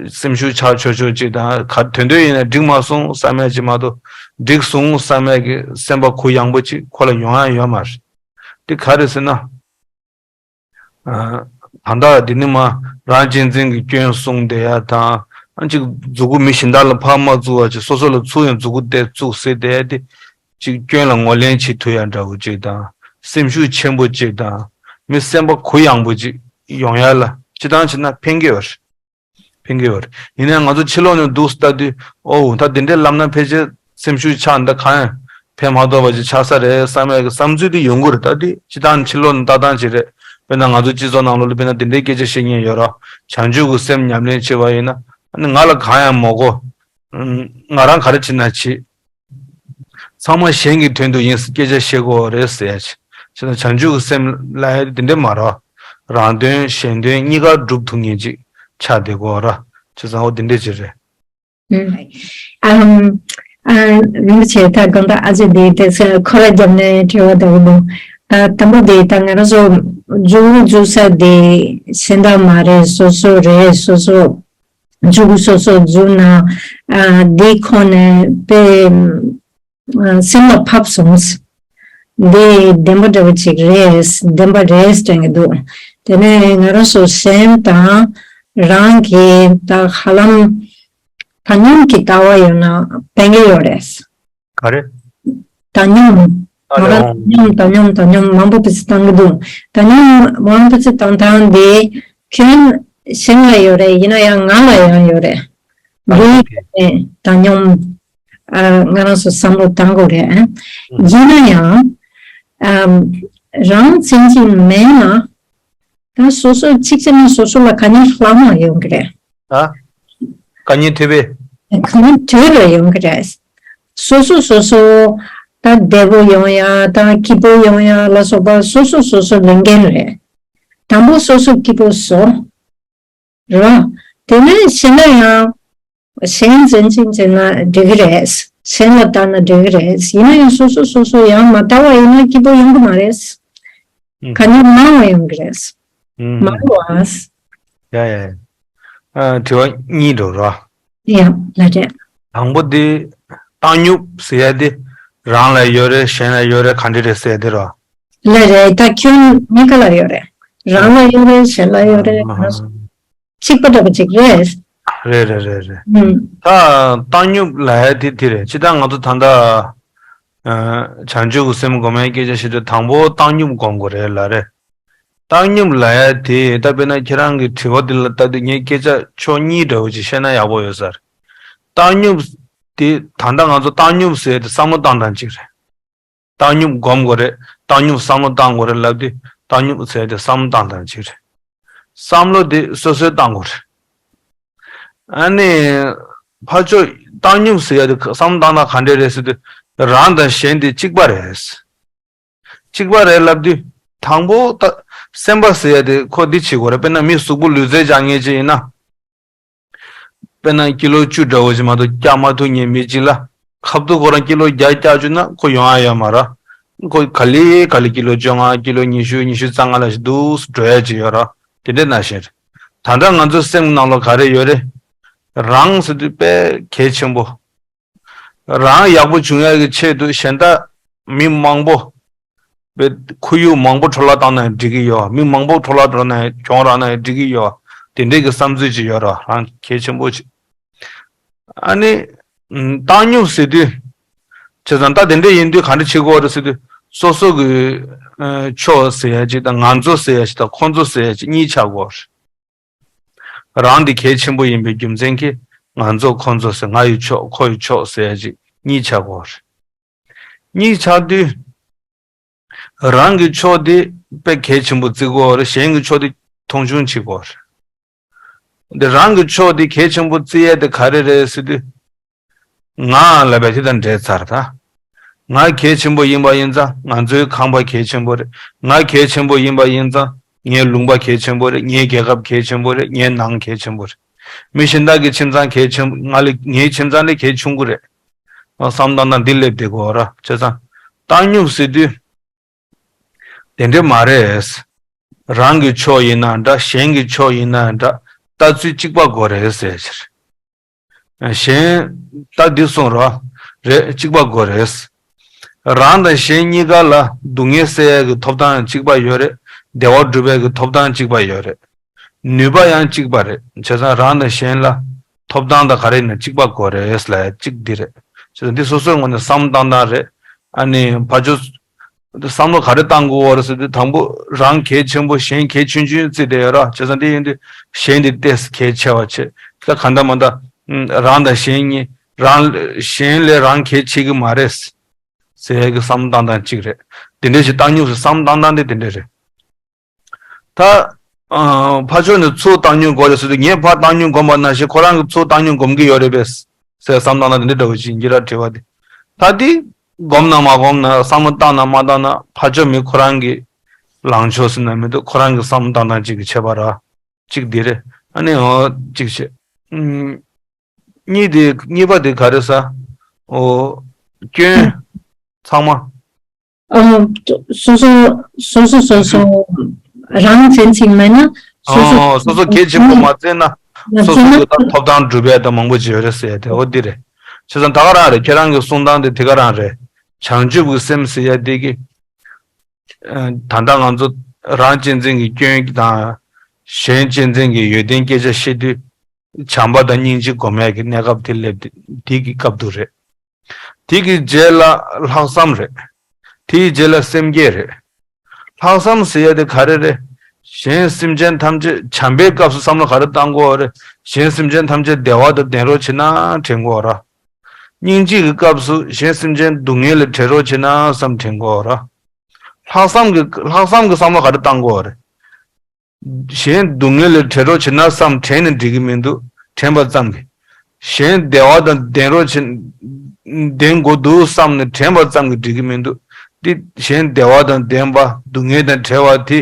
སེམས་ཤུགས་ཆག་ཆོག་ཆོག་ཅིག་དང་ག་དོན་དུ་ཡིན་ན་འགྲིག་མ་སོང་བསམ་ཡ་ཅིག་མ་གཏོགས་འགྲིག་སོང་བསམ་ཡ་གི་སེམས་པ་གུ་ཡངས་པོ་ཅིག་ཁོ་ལ་ཡོང་ཡ་ཡོད་མ་རེད། དེ་ག་རེ་ཟེར་ན། ཨ། ད་ལྟ་འདི་ནི་མ་རང་གཅེས་འཛིན་གྱི་སྐྱོན་གསུངས་བསྡད་ཡ་དང་། ཨ། ཅིག་མཛུ་གུ་མི་གཞན་དག་ལ་ཕར་མ་བཙུགས་པ་ཅིག་སོ་སོ་ལ་ཚུར་ཡང་མཛུ་གུ་དེ་བཙུགས་ཟེར་བསྡད་ཡ་དེ། ཅིག་སྐྱོན་ལ་ངོས་ལེན་བྱེད་ཐུབ་ཡ་འདྲ་བོ་ཅིག་དང་། སེམས་ཤུགས་ཆེན་པོ་ཅིག་དང་། མི་སེམས་པ་གུ་ཡངས་པོ་ཅིག་ཡོང་ཡ་ལ་སྤྱིར་བཏང་བྱས་ན་ཕན་གྱི་ཡོད་རེད། ཕན་གྱི་ཡོད་རེད། ཡིན་ནའང་ང་ཚོ་ཕྱི་ལོགས་ནས་འདུག་ལྟ་དུས་ཨོ་ད་དེ་འདྲས་ལབ་ན་ཕལ་ཆེར་སེམས་ཤུགས་ཆག་འདི་གང་ཡང་ཕན་མ་ཐོགས་པ་ཅིག་ཆགས་ས་རེད་བསམ་ཡ་གི་བསམ་ཚུལ་དེ་ཡོང་གི་རེད། ད་དེ་སྤྱིར་བཏང་ཕྱི་ལོགས་ནས་ལྟ་སྟངས་ཅིག་རེད། དཔེར་ན་ང་ཚོ་སྤྱི་ཚོགས་ནང་ལོགས་ལ་དཔེར་ན་དེ་འདྲའི་སྐད་ཆ་བཤད་མཁན་ཡོད་ར། བྱང་ཆུབ་ཀྱི་སེམས་ཉམས་ལེན་བྱེད་པ་ཡིན་ན་ཨ་ནི་ང་ལ་གང་ཡང་མ་དགོས། ང་རང་ག་རེ་བྱེད་ན་བྱེད། ཚང་མ་གཞན་གྱི་དོན་དུ་ཡིན་སྐད་ཆ་བཤད་དགོས་རེད་ཟེར་ཡ་ཅིག་བྱས་ན་བྱང་ཆུབ་ཀྱི་སེམས་ལ་ཡ་དེ་འདྲས་མ་རེད། རང་དོན་གཞན་དོན་གཉིས་ཀ་སྒྲུབ་ཐུབ་མཁན་ཅིག་ཆགས་བསྡད་དགོས་ར། བྱས་ཙང་འོ་དེ་འདྲས་ཅིག་རེད། ཨམ། ཨ། རིན་པོ་ཆེ་ད་དགོངས་དག་ཨ་ཅེ་དེ་དེ་ཚོ་ཁོ་ར་རྒྱབ་ནས་དྲི་བ་འདྲ་བོ་འདུག་ཨ། དང་པོ་དེ་ད་ང་རང་ཚོ་མཇུག་མཇུག་ས་དེ་གཞན་དག་མ་རེད། སོ་སོ་རེད། སོ་སོ་མཇུག་སོ་སོ་འཛུགས་ན། ཨ། འདི་ཁོ་ནས་དཔེ་སེམས་ལ་ཕབ་སོང་། འདི་བདེན་པ་འདྲ་བོ་ཅིག་རེད། བདེན་པ་རེད་དྲན་གྱི་འདུག་དེ་ནས་ང་རང་ཚོ་གཞན་དང་རང་གི་ད་ཧ་ལམ་བཏང་སྙོམས་ཀྱི་ལྟ་བ་ཡོད་ན་ཕན་གྱི་ཡོད་རེད། ག་རེ། བཏང་སྙོམས། ཨ་ང་རང་ལེའོ། བཏང་སྙོམས་བཏང་སྙོམས་བཏང་སྙོམས་མང་པོ་བེད་སྤྱོད་བཏང་གི་འདུག་བཏང་སྙོམས་མང་པོ་བེད་སྤྱོད་བཏང་སྟངས་དེ་ཁྱོད་གཞན་ལ་ཡོད་རེད། ཡིན་ན་ཡང་ང་ལ་ཡང་ཡོད་རེད། ཨ་འདི་ལེའོ། བཏང་སྙོམས། ཨ། ང་རང་ཚོ་བསམ་བློ་བཏང་དགོས་རེད། ཨ། ཡིན་ན་ཡང་། ཨ། རང་བཙན་གྱི་མེད་ན། ད་སོ་སོ་གཅིག་བྱས་ན་སོ་སོ་ལ་ག་ནས་ལྷག་མ་ཡོང་གི་རེད། ཨ། ག་ནས་ཐོས་པས། ག་ནས་ཐོས་རེ་ཡོང་གི་རེད། སོ་སོ་སོ་སོ་ད་བདེ་པོ་ཡོང་ཡ་ད་སྐྱིད་པོ་ཡོང་ཡ་ལ་སོགས་པ་སོ་སོ་སོ་སོ་ལས་འགན་རེད། དང་པོ་སོ་སོ་སྐྱིད་པོ་བཟོ། རེད་བ། དེ་ནས་གཞན་ལ་ཡང་། གཞན་བཙན་གྱིས་བྱས་ན་འགྲིག་གི་རེད། གཞན་ལ་བལྟས་ན་འགྲིག་གི་རེད། ཡིན་ན་ཡང་སོ་སོ་སོ་སོ་ཡང་མ་ལྟ་བ་ཡིན་ན་སྐྱིད་པོ་ཡོང་གི་མ་རེད། ཨུམ། ག་ནས་མང་བ་ཡོང་གི་རེད། ཨུམ། མང་བ། ཡ་ཡ་ཡ། ཨ། དྲི་བ་གཉིས་འགྲོ་ར། ཡ། ལ་རེད། དང་པོ་དེ། བཏང་སྙོམས་ཟེར་ཡ་དེ། རང་ལ་ཡོད་རེད། གཞན་ལ་ཡོད་རེད། ག་འདྲ་རེད་ཟེར་ཡ་དེ་ར། ལ་རེད། ད་ཁྱོད་གཉིས་ཀ་ལ་ཡོད་རེད། རང་ལ་ཡོད་རེད། གཞན་ལ་ཡོད་རེད། ཨ། གཅིག་པ་འདྲ་པོ་ཅིག་རེད། རེད་རེད་རེད་རེད། ཨུམ། ད་བཏང་སྙོམས་ལབ་ཡ་དེ་དེ་རེད། སྤྱིར་བཏང་ང་ཚོ་ད་ལྟ། ཨ། བྱང་ཆུབ་ཀྱི་སེམས་སྒོམ་ཡའི་སྐད་ཆ་བཤད་དུས་དང་པོ་བཏང་སྙོམས་སྒོམ་དགོས་རེད་ལབ་རེད། བཏང་སྙོམས་ལབ་ཡ་དེ་ད་དཔེར་ན་ཁྱེད་རང་གི་དྲི་བ་འདི་ལ་ལྟ་དུས་ངས་སྐད་ཆ་ཕྱོགས་གཉིས་འདྲ་བོ་ཅིག་བཤད་ན་ཡག་པོ་ཡོད་ས་རེད། བཏང་སྙོམས་དེ་ད་ལྟ་ང་ཚོ་བཏང་སྙོམས་ཟེར་ཡ་དེ་བསམ་བློ་བཏང་སྟངས་གཅིག་རེད། བཏང་སྙོམས་སྒོམ་དགོས་རེད། བཏང་སྙོམས་བསམ་བློ་བཏང་དགོས་རེད་ལབ་དུས་བཏང་སྙོམས་ཟེར་ཡ་དེ་བསམ་བློ་བཏང་སྟངས་གཅིག་རེད། བསམ་བློ་དེ་སོ་སོས་བཏང་དགོས་རེད། ཨ་ནི། ཕར་ཕྱོགས་བཏང་སྙོམས་ཟེར་ཡ་དེ་བསམ་བློ་བཏང་སྟངས་ག་འདྲས་རེད་ཟེར་དུས། རང་དང་གཞན་དེ་གཅིག་པ་རེད། གཅིག་པ་རེད་ལབ་དུས། དང་པོ་ད། སེམས་པ་ཟེར་ཡ་དེ་ཁོ་འདི་བྱེད་དགོས་རེད། དཔེར་ན་མི་གཟུགས་པོ་ལུས་རྩལ་སྦྱང་མཁན་ཅིག་ཡིན་ན། དཔེར་ན་ཀི་ལོ་བཅུ་འདྲ་བོ་ཞིག་མ་གཏོགས་བཀྱག་མ་ཐུབ་མཁན་མི་གཅིག་ལ། ཁ་ཐུག་ཁོ་རང་ཀི་ལོ་བརྒྱ་བཀྱག་བཅུག་ན་ཁོ་ཡོང་ཡ་ཡོད་མ་རེད། ཁོ་ག་ལེ་ག་ལེ་ཀི་ལོ་བཅོ་ལྔ་ཀི་ལོ་ཉི་ཤུ་ཉི་ཤུ་རྩ་ལྔ་ལ་ཞིག་འདུག་སེ་འགྲོ་ཡ་ཅིག་ཡོད་རེད། དེ་འདྲ་ནང་བཞིན་རེད། ད་ལྟ་ང་ཚོའི་སེམས་ནང་ལ་ག་རེ་ཡོད་རེད། རང་ཟེར་དུས་དཔེ་གལ་ཆེན་པོ། རང་ཡག་པོ་བྱུང་ཡག་གི་ཆེད་དུ་གཞན་དག་མི་མང་པོ། བའི་ཁོར་ཡུག་མང་པོ་འཕྲོ་བརླག་བཏང་ན་འགྲིག་གི་ཡོད། མི་མང་པོ་འཕྲོ་བརླག་འགྲོ་ན་གྱོང་རག་ན་འགྲིག་གི་ཡོད། དེ་འདྲའི་གི་བསམ་ཚུལ་ཅིག་ཡོད་ར། རང་གལ་ཆེན་པོ་ཅིག་ཨ་ནི། ཨམ། བཏང་སྙོམས་ཟེར་དུས། བྱས་ཙང་ད་དེ་འདྲ་ཡིན་དུས་ག་འདྲ་བྱེད་དགོས་རེད་ཟེར་དུས། སོ་སོ་གི། ཨ། ཕྱོགས་ཟེར་ཡ་ཅིག་དང་ང་ཚོ་ཟེར་ཡ་ཅིག་དང་ཁོ་ཚོ་ཟེར་ཡ་ཅིག་གཉིས་ཆགས་དགོས་རེད། རང་འདི་གལ་ཆེན་པོ་ཡིན་པའི་རྒྱུ་མཚན་གྱིས་ང་ཚོ་ཁོ་ཚོ་ཟེར། ང་ཡི་ཕྱོགས་ཁོ་ཡི་ཕྱོགས་ཟེར་ཡ་ཅིག་གཉིས་ཆགས་དགོས་རེད། གཉིས་ཆགས་དུས། རང་གི་ཕྱོགས་དེ་དཔེ་གལ་ཆེན་པོ་བརྩི་དགོས་རེད། གཞན་གྱི་ཕྱོགས་དེ་མཐོང་ཆུང་བྱེད་དགོས་རེད། འདི་རང་གི་ཕྱོགས་འདི་གལ་ཆེན་པོ་བརྩི་ཡས་དེ་ག་རེ་རེད་ཟེར་དུས། ང་ལབ་པའི་དེ་དང་འདྲེས་ཚར་ད། ང་གལ་ཆེན་པོ་ཡིན་པ་ཡིན་ཙང་ང་ཚོའི་ཁང་པ་གལ་ཆེན་པོ་རེད། ང་གལ་ཆེན་པོ་ཡིན་པ་ཡིན་ཙང་ངའི་ལུང་པ་གལ་ཆེན་པོ་རེད། ངའི་རྒྱལ་ཁབ་གལ་ཆེན་པོ་རེད། ངའི་ནང་གལ་ཆེན་པོ་རེད། མི་གཞན་དག་གི་ཁྱིམ་ཚང་གལ་ཆེན་པོ་ང་ལས་ངའི་ཁྱིམ་ཚང་ལས་གལ་ཆུང་གི་རེད། བསམ་བཏང་སྟངས་འདི་སླེབས་བསྡད་དགོས་ར། བྱས་ཙང་བཏང་སྙོམས་ཟེར་དུས། དེ་འདྲ་མ་རེད། རང་གི་ཕྱོགས་ཡིན་ན་འདྲ། གཞན་གྱི་ཕྱོགས་ཡིན་ན་འདྲ། ལྟ་ཚུལ་གཅིག་པ་དགོས་རེད་ཟེར་ཕྱིར། གཞན་ལྟ་འདི་གསུངས་རོགས། རེད། གཅིག་པ་དགོས་རེད། རང་དང་གཞན་གཉིས་ཀ་ལ་སྡུག་བསྔལ་སེལ་ཡག་གི་ཐོབ་ཐང་གཅིག་པ་ཡོད་རེད། བདེ་བ་སྒྲུབ་ཡག་གི་ཐོབ་ཐང་གཅིག་པ་ཡོད་རེད། ནུས་པ་ཡང་གཅིག་པ་རེད། བྱས་ཙང་རང་དང་གཞན་ལ་ཐོབ་ཐང་དང་ག་རེ་ཡིན་ན་གཅིག་པ་དགོས་རེད་ལབ་ཡ་གཅིག་འདི་རེད། བྱས་ཙང་འདི་སོ་སོའི་ངོས་ནས་བསམ་བློ་བཏང་སྟངས་རེད། ཨ་ནི་ཕར་ཕྱོགས་བསམ་བློ་ག་རེ་བཏང་དགོས་པ་རེད་ཟེར་དུས། དང་པོ་རང་གལ་ཆེན་པོ་གཞན་གལ་ཆུང་ཆུང་བརྩིས་བསྡད་ཡོད་ར། བྱས་ཙང་འདི་ཡིན་དུས་གཞན་འདི་ཏོག་ཙམ་གལ་ཆེ་བ་བྱེད། ད་ག་འདྲ་མ་འདྲ་རང་དང་གཞན་གཉིས་རང་གཞན་ལས་རང་གལ་ཆེ་གི་མ་རེད་ཟེར་ཡ་གི་བསམ་བློ་བཏང་སྟངས་གཅིག་རེད། དེ་འདྲ་ཞིག་བཏང་སྙོམས་སུ་བསམ་བློ་བཏང་སྟངས་དེ་དེ་འདྲ་རེད། ད། ཨ། ཕར་ཕྱོགས་ནས་ཚུར་བཏང་སྙོམས་དགོས་རེད་ཟེར་དུས། ངས་ཕར་བཏང་སྙོམས་སྒོམ་པ་ནང་བཞིན་ཁོ་རང་གིས་ཚུར་བཏང་སྙོམས་སྒོམ་གྱི་ཡོད་རེད་པས་ཟེར་བསམ་བཏང་ན་དེ་འདྲ་འདྲ་བོ་ཅིག་ཡིན་གྱི་ར། དྲི་བ་དེ། ད་དེ་སྒོམ་ན་མ་སྒོམ་ན། བསམ་བློ་བཏང་ན་མ་བཏང་ན། ཕར་ཕྱོགས་མི་ཁོ་རང་གི་ལངས་ཕྱོགས་ཟེར་ན་མི་འདུག་ཁོ་རང་གི་བསམ་བློ་བཏང་སྟངས་གཅིག་གི་ཁྱད་པར་ར། གཅིག་འདི་རེད། ཨ་ནི་འོ་གཅིག་བྱས། ཨུམ། གཉིས་དེ་གཉིས་པ་དེ་ག་རེ་ཟ། འོ། སྐྱོན། ཚང་མ། ཨ། སོ་སོ་སོ་སོ་སོ་སོ་རང་བཙན་ཚིག་མེད་ན། སོ་སོ། ཨ། སོ་སོ་གལ་ཆེན་པོ་མ་བརྩིས་ན། མ་སོ་བརྩིས་སོ་ན། གི་ཐོབ་ཐང་སྒྲུབ་ཡ་དང་མང་པོ་ཅིག་ཡོད་རེད་ཟེར་ཡ་དེ་འོ་འདི་རེད། བྱས་ཙང་ད་ག་རང་རེད། ཁྱེད་རང་གི་གསུང་སྟངས་དེ་དེ་ག་རང་རེད། བྱང་ཆུབ་ཀྱི་སེམས་ཟེར་ཡ་དེ་གི། ཨ། ད་ལྟ་ང་ཚོ་རང་གཅེས་འཛིན་གྱི་སྐྱོན་དང་། གཞན་གཅེས་འཛིན་གྱི་ཡོན་ཏན་སྐད་ཆ་བཤད་དུས། བྱམས་པ་དང་སྙིང་རྗེ་སྒོམ་ཡག་གི་གནས་སྐབས་དེ་སླེབས་ཏེ་དེ་གི་སྐབས་དུ་རེད། དེ་གི་རྗེས་ལ་ལྷག་བསམ་རེད། དེའི་རྗེས་ལ་སེམས་བསྐྱེད་རེད། ལྷག་བསམ་ཟེར་ཡ་དེ་ག་རེ་རེད། གཞན་སེམས་ཅན་ཐམས་ཅད། བྱམས་པའི་སྐབས་སུ་བསམ་བློ་ག་རེ་བཏང་དགོས་རེད། གཞན་སེམས་ཅན་ཐམས་ཅད་བདེ་བ་དང་ལྡན་རོགས་བྱེད་ན་དྲན་དགོས་ར། སྙིང་རྗེ་གི་སྐབས་སུ་གཞན་སེམས་ཅན་སྡུག་བསྔལ་ལས་བྲལ་རོགས་བྱེད་ན་བསམ་དྲན་དགོས་ར། ལྷག་བསམ་གི་ལྷག་བསམ་གི་བསམ་བློ་ག་རེ་བཏང་དགོས་རེད། གཞན་སྡུག་བསྔལ་ལས་བྲལ་རོགས་བྱེད་ན་བསམ་དྲན་ནས་འགྲིག་གི་མི་འདུག་དྲན་པ་ཙམ་གྱིས། གཞན་བདེ་བ་དང་ལྡན་རོགས་བྱེད། ལྡན་དགོས་འདུག་བསམ་ནས་དྲན་པ་ཙམ་གྱིས་འགྲིག་གི་མི་འདུག་དེ་གཞན་བདེ་བ་དང་ལྡན་པ། སྡུག་བསྔལ་དང་བྲལ་བ་དེ་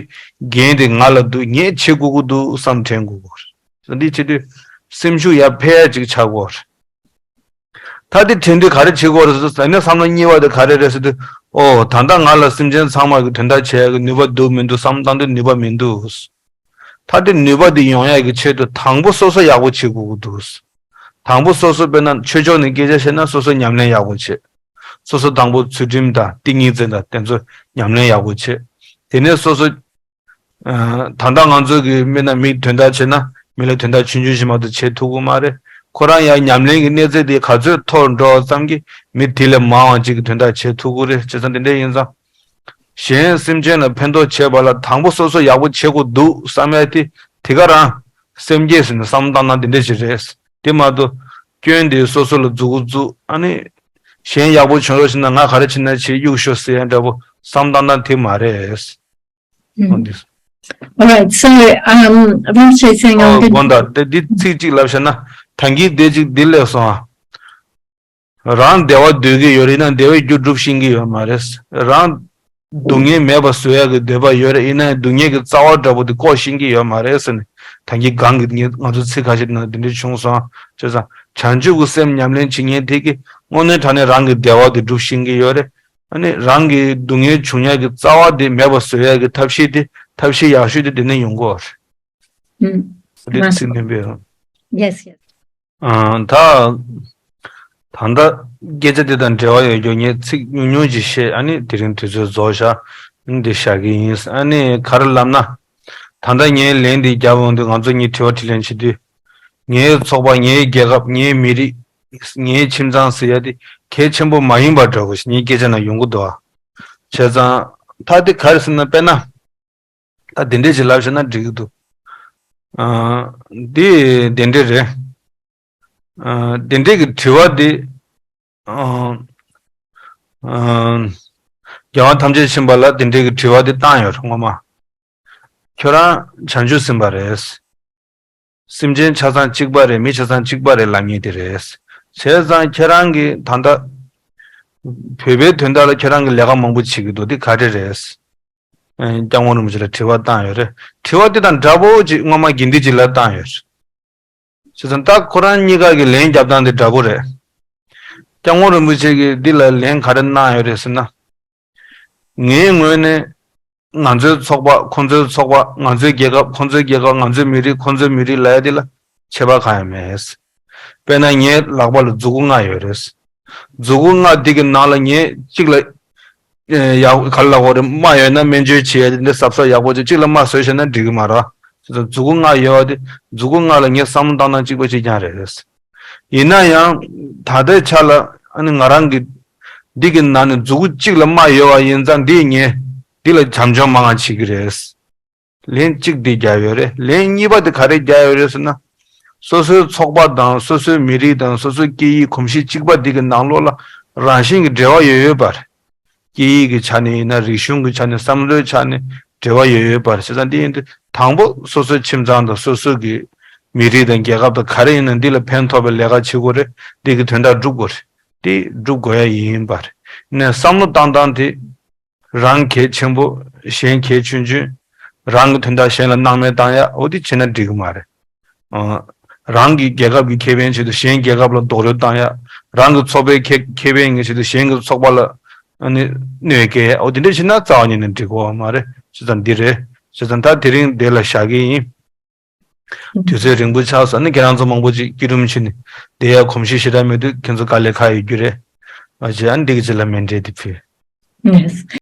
འགན་དེ་ང་ལ་འདུག་ངས་བྱེད་དགོས་ཀྱི་འདུག་བསམ་དྲན་དགོས་ཀྱི་རེད། འདི་བྱེད་དུས་སེམས་ཤུགས་ཡར་འཕེལ་ཡ་ཅིག་ཆགས་ཀྱི་ཡོད་རེད། ད་དེ་དྲན་དུས་ག་རེ་བྱེད་དགོས་རེད་ཟེར་དུས། ཟ་ནས་བསམ་བློ་གཉིས་པ་དེ་ག་རེ་རེད་ཟེར་དུས། ཨོ། ད་ལྟ་ང་ལ་སེམས་ཅན་ཚང་མ་གི་དོན་དག་བྱེད་ཡག་གི་ནུས་པ་འདུག་མི་འདུག་བསམ་བཏང་དུས་ནུས་པ་མི་འདུག་ད་དེ་ནུས་པ་དེ་ཡོང་ཡག་གི་ཆེད་དུ་དང་པོ་སོ་སོ་ཡག་པོ་བྱེད་དགོས་ཀྱི་འདུག་དང་པོ་སོ་སོ། དཔེར་ན་ཆོས་ཕྱོགས་ནས་སྐད་ཆ་བཤད་ན་སོ་སོ་ཉམས་ལེན་ཡག་པོ་བྱེད། སོ་སོ་དང་པོ་ཚུལ་ཁྲིམས་དང་ཏིང་ངེ་འཛིན་དང་དེ་ཚོ་ཉམས་ལེན་ཡག་པོ་བྱེད། དེ་ནས་སོ་སོ། ཨ། ད་ལྟ་ང་ཚོ་གི་དཔེར་ན་མི་དོན་དག་བྱེད་ན་མི་ལ་དོན་དག་ཆུང་ཆུང་ཞིག་མ་གཏོགས་བྱེད་ཐུབ་ཀྱི་མ་རེད། ཁོ་རང་ཡང་ཉམས་ལེན་གྱི་གནས་ཚད་དེ་ག་ཚོད་མཐོར་འགྲོ་བ་ཙམ་གྱིས་མི་དེ་ལས་མང་བ་ཅིག་གི་དོན་དག་བྱེད་ཐུབ་ཀྱི་རེད། བྱས་ཙང་དེ་འདྲ་ཡིན་ཙང་། གཞན་སེམས་ཅན་ལ་ཕན་ཐོགས་བྱེད་པ་ལ་དང་པོ་སོ་སོ་ཡག་པོ་བྱེད་དགོས་འདུག་བསམ་ཡ་དེ་དེ་ག་རང་སེམས་བསྐྱེད་ཟེར་ནས་བསམ་བཏང་ན་དེ་འདྲ་ཞིག་རེད། དེ་མ་གཏོགས་སྐྱོན་དེ་སོ་སོ་ལ་འཛུགས་འཛུགས། ཨ་ནི་གཞན་ཡག་པོ་བྱུང་རོགས་བྱེད་ན་ང་ག་རེ་བྱེད་ན་བྱེད་གཡུག་ཤོག་ཟེར་ཡ་འདྲ་པོ་བསམ་བཏང་ན་དེ་མ་རེད། ཨོ། འདི། All right, so, um, རང་བཤད་ཚེ་ངང་ཨོ། དགོངས་དག་དེ་འདི་ཚིག་གཅིག་ལབ་བཤད་ན། ད་གིན་དེ་གཅིག་འདི་ལས་སོང་ཨ། རང་བདེ་བ་འདོད་ཀྱི་ཡོད་རེད་ན་བདེ་བའི་རྒྱུ་སྒྲུབ་ཤེས་ཀྱི་ཡོད་མ་རེད། རང་སྡུག་བསྔལ་མེད་པ་བཟོ་ཡག་གི་འདོད་པ་ཡོད་རེད། ཡིན་ན་ཡང་སྡུག་བསྔལ་གྱི་རྩ་བ་འདྲ་པོ་དེ་བཀོག་ཤེས་ཀྱི་ཡོད་མ་རེད་ཟེར་ནས། ད་གིན་སྒང་གི་ངས་ང་ཚོ་ཚིག་ཁ་ཤས་ནང་དེ་འདྲ་བྱུང་སོང་ཨ། བྱས་ཙང་བྱང་ཆུབ་ཀྱི་སེམས་ཉམས་ལེན་བྱེད་མཁན་དེ་གིས་དངོས་གནས་དྲང་གནས་རང་གི་བདེ་བ་དེ་སྒྲུབ་ཤེས་ཀྱི་ཡོད་རེད། ཨ་ནི་རང་གི་སྡུག་བསྔལ་བྱུང་ཡག་གི་རྩ་བ་དེ་མེད་པ་བཟོ་ཡག་གི་ཐབས་ཤེས་དེ། ཐབས་ཤེས་ཡག་ཤོས་དེ་དེ་ནས་ཡོང་གི་ཡོད་རེད། ཨུམ། དེ་ཚིག་སྣོན་པའི། Yes, yes. ཨ། ད་ད་ལྟ་སྐད་ཆ་དེ་དང་འབྲེལ་བ་ཡོད་རྒྱུ་ངས་ཚིག་ཉུང་ཉུང་ཅིག་བཤད། ཨ་ནི་དེ་རིང་དུས་ཚོད་རྫོགས་ཤག་འདི་བཞག་གི་ཡིན། ཨ་ནི་ག་རེ་ལབ་ན། ད་ལྟ་ངས་ལན་འདི་རྒྱབ་འོང་དུས་ང་ཚོ་གཉིས་དྲི་བ་དྲིས་ལན་བྱེད་དུས། ངའི་ཚོགས་པ། ངའི་རྒྱལ་ཁབ། ངའི་མི་རིགས། ངའི་ཁྱིམ་ཚང་ཟེར་ཡ་དེ་གལ་ཆེན་པོ་མ་ཡིན་པ་འདྲ་བོ་ཞིག་ངའི་སྐད་ཆ་ནང་ཡོང་གི་འདུག་ཨ། བྱས་ཙང་ད་དེ་ག་རེ་ཟེར་ན། དཔེར་ན་ད་དེ་འདྲས་ཞིག་ལབ་བྱས་ན་འགྲིག་གི་འདུག་ཨ། འདི་དེ་འདྲས་རེད། ཨ། དེ་འདྲས་ཀྱི་དྲི་བ་འདི། ཨ། ཨ། རྒྱལ་བ་ཐམས་ཅད་མཁྱེན་པ་ལ་དེ་འདྲས་ཀྱི་དྲི་བ་འདི་བཏང་ཡོད་རེད་སྔོན་མ། ཁྱོད་རང་བྱང་ཆུབ་སེམས་དཔའ་རེད། སེམས་ཅན་ཆ་ཚང་གཅིག་པ་རེད། མི་ཆ་ཚང་གཅིག་པ་རེད་ལབ་མཁན་དེ་རེད། བྱས་ཙང་ཁྱེད་རང་གིས་ད་ལྟ་བོད་པའི་དོན་དག་ལ་ཁྱེད་རང་གིས་ལས་ཀ་མང་པོ་བྱེད་ཀྱི་འདུག་དེ་ག་རེ་རེད། ཨེ། སྐྱབས་མགོན་རིན་པོ་ཆེ་ལ་དྲི་བ་བཏང་ཡོད་རེད། དྲི་བ་དེ་དང་འདྲ་པོ་ཅིག་སྔོན་མ་དགེ་འདུན་ཅིག་ལ་བཏང་ཡོད་རེད། བྱས་ཙང་ད་ཁོ་རང་གཉིས་ཀ་གི་ལན་རྒྱབ་སྟངས་དེ་འདྲ་པོ་རེད། སྐྱབས་མགོན་རིན་པོ་ཆེ་གིས་འདི་ལ་ལན་ག་རེ་གནང་ཡོད་རེད་ཟེར་ན། ངའི་ངོས་ནས་ང་ཚོའི་ཚོགས་པ་ཁོ་ཚོའི་ཚོགས་པ། ང་ཚོའི་རྒྱལ་ཁབ་ཁོ་ཚོའི་རྒྱལ་ཁབ། ང་ཚོའི་མི་རིགས་ཁོ་ཚོའི་མི་རིགས་ལབ་ཡ་འདི་ལ་ཁྱད་པར་གང་ཡང་མེད། དཔེར་ན་ངའི་ལག་པ་ལ་མཛུ་གུ་ལྔ་ཡོད་རེད། མཛུ་གུ་ལྔ་འདི་གི་ནང་ལ་ངས་གཅིག་ལ། ཨེ། ཡག་ག་རེ་ལབ་དགོས་རེད། རྨ་ཡོད་ན་སྨན་བཅོས་བྱེད་ཡ་འདི་གཟབ་གཟབ་ཡག་པོ་བྱེད། གཅིག་ལ་རྨ་བཟོས་བྱས་ན་འགྲིག་གི་མ་རེད། དེ་ཚོ་མཛུ་གུ་ལྔ་ཡོད་པ་དེ། མཛུ་གུ་ལྔ་ལ་ངས་བསམ་བློ་བཏང་སྟངས་གཅིག་པ་གཅིག་རྐྱང་རེད། ཡིན་ན་ཡང་ད་ལྟའི་ཆ་ལ་ཨ་ནི་ང་རང་གི་འདི་གི་ནང་ནས་མཛུ་གུ་གཅིག་ལ་རྨ་ཡོད་པ་ཡིན་ཙང་འདིས་ངས་འདི་ལ་བྱམས་སྐྱོང་མང་བ་བྱེད་ཀྱི་རེད། ལན་གཅིག་འདི་རྒྱག་ཡོད་རེད། ལན་གཉིས་པ་དེ་ག་རེ་རྒྱག་ཡོད་རེད་ཟེར་ན། སོ་སོའི་ཚོགས་པ་དང་སོ་སོའི་མི་རིགས་དང་སོ་སོའི་སྐད་ཡིག་གོམས་གཤིས་གཅིག་པ་འདི་གི་ནང་ལོགས་ལ་རང་བཞིན་གྱི་འབྲེལ་བ་ཡོད་ཡོད་པ་རེད། སྐད་ཡིག་གི་ཆ་ནས་ཡིན་ན། རིག་གཞུང་གི་ཆ་ནས། བསམ་བློའི་ཆ་ནས་འབྲེལ་བ་ཡོད་ཡོད་པ་རེད། བྱས་ཙང་འདི་ཡིན་དུས་དང་པོ་སོ་སོའི་ཁྱིམ་ཚང་དང་སོ་སོ་གི་མི་རིགས་དང་རྒྱལ་ཁབ་དང་ག་རེ་ཡིན་ན་འདི་ལ་ཕན་ཐོགས་པའི་ལས་ཀ་བྱེད་དགོས་རེད། འདི་གི་དོན་དག་སྒྲུབ་དགོས་རེད། འདི་སྒྲུབ་དགོས་ཡ་ཡིན་པ་རེད། ནས་བསམ་བློ་བཏང་སྟངས་དེ། རང་གལ་ཆེན་པོ། གཞན་གལ་ཆུང་ཆུང་། རང་གི་དོན་དག་གཞན་ལ་སྣང་མེད་བཏང་ཡ། འོ་དེ་བྱས་ན་འགྲིག་གི་མ་རེད། ཨ། རང་གི་རྒྱལ་ཁབ་ཀྱི་ཁེ་ཕན་ཆེད་དུ་གཞན་རྒྱལ་ཁབ་ལ་རྡོག་རོལ་བཏང་ཡ། རང་གི་ཚོགས་པའི་ཁེ་ཁེ་ཕན་གྱི་ཆེད་དུ་གཞན་གྱི་ཚོགས་པ་ལ་ཨ་ནི་གནོད་སྐྱེལ་ཡ། འོ་དེ་འདྲ་བྱས་ན་རྩ་བ་ཉིད་ནས་འགྲིག་གི་མ་རེད། བྱས་ཙང་འདི་རེད། བྱས་ཙང་ད་དེ་རིང་འདི་ལ་བཞག་གི་ཡིན། དུས་ཚོད་རིང་པོ་ཆགས་སོང་ནི། ཁྱེད་རང་ཚོ་མང་པོ་ཅིག་སྐྱིད་རུམ་ཕྱིན་ནས་བསྡད་ཡ་གོམས་གཤིས་ཞེ་དྲག་མེད་དུས་ཁྱེད་ཚོ་དཀའ་ལས་ཁག་ཡོད་རྒྱུ་རེད། ཨ་ཅེ། ཨ་ནི་འདི་གི་ཅི་ལ་མེད་འདྲེ་དེ་ཕུལ། ཡེས།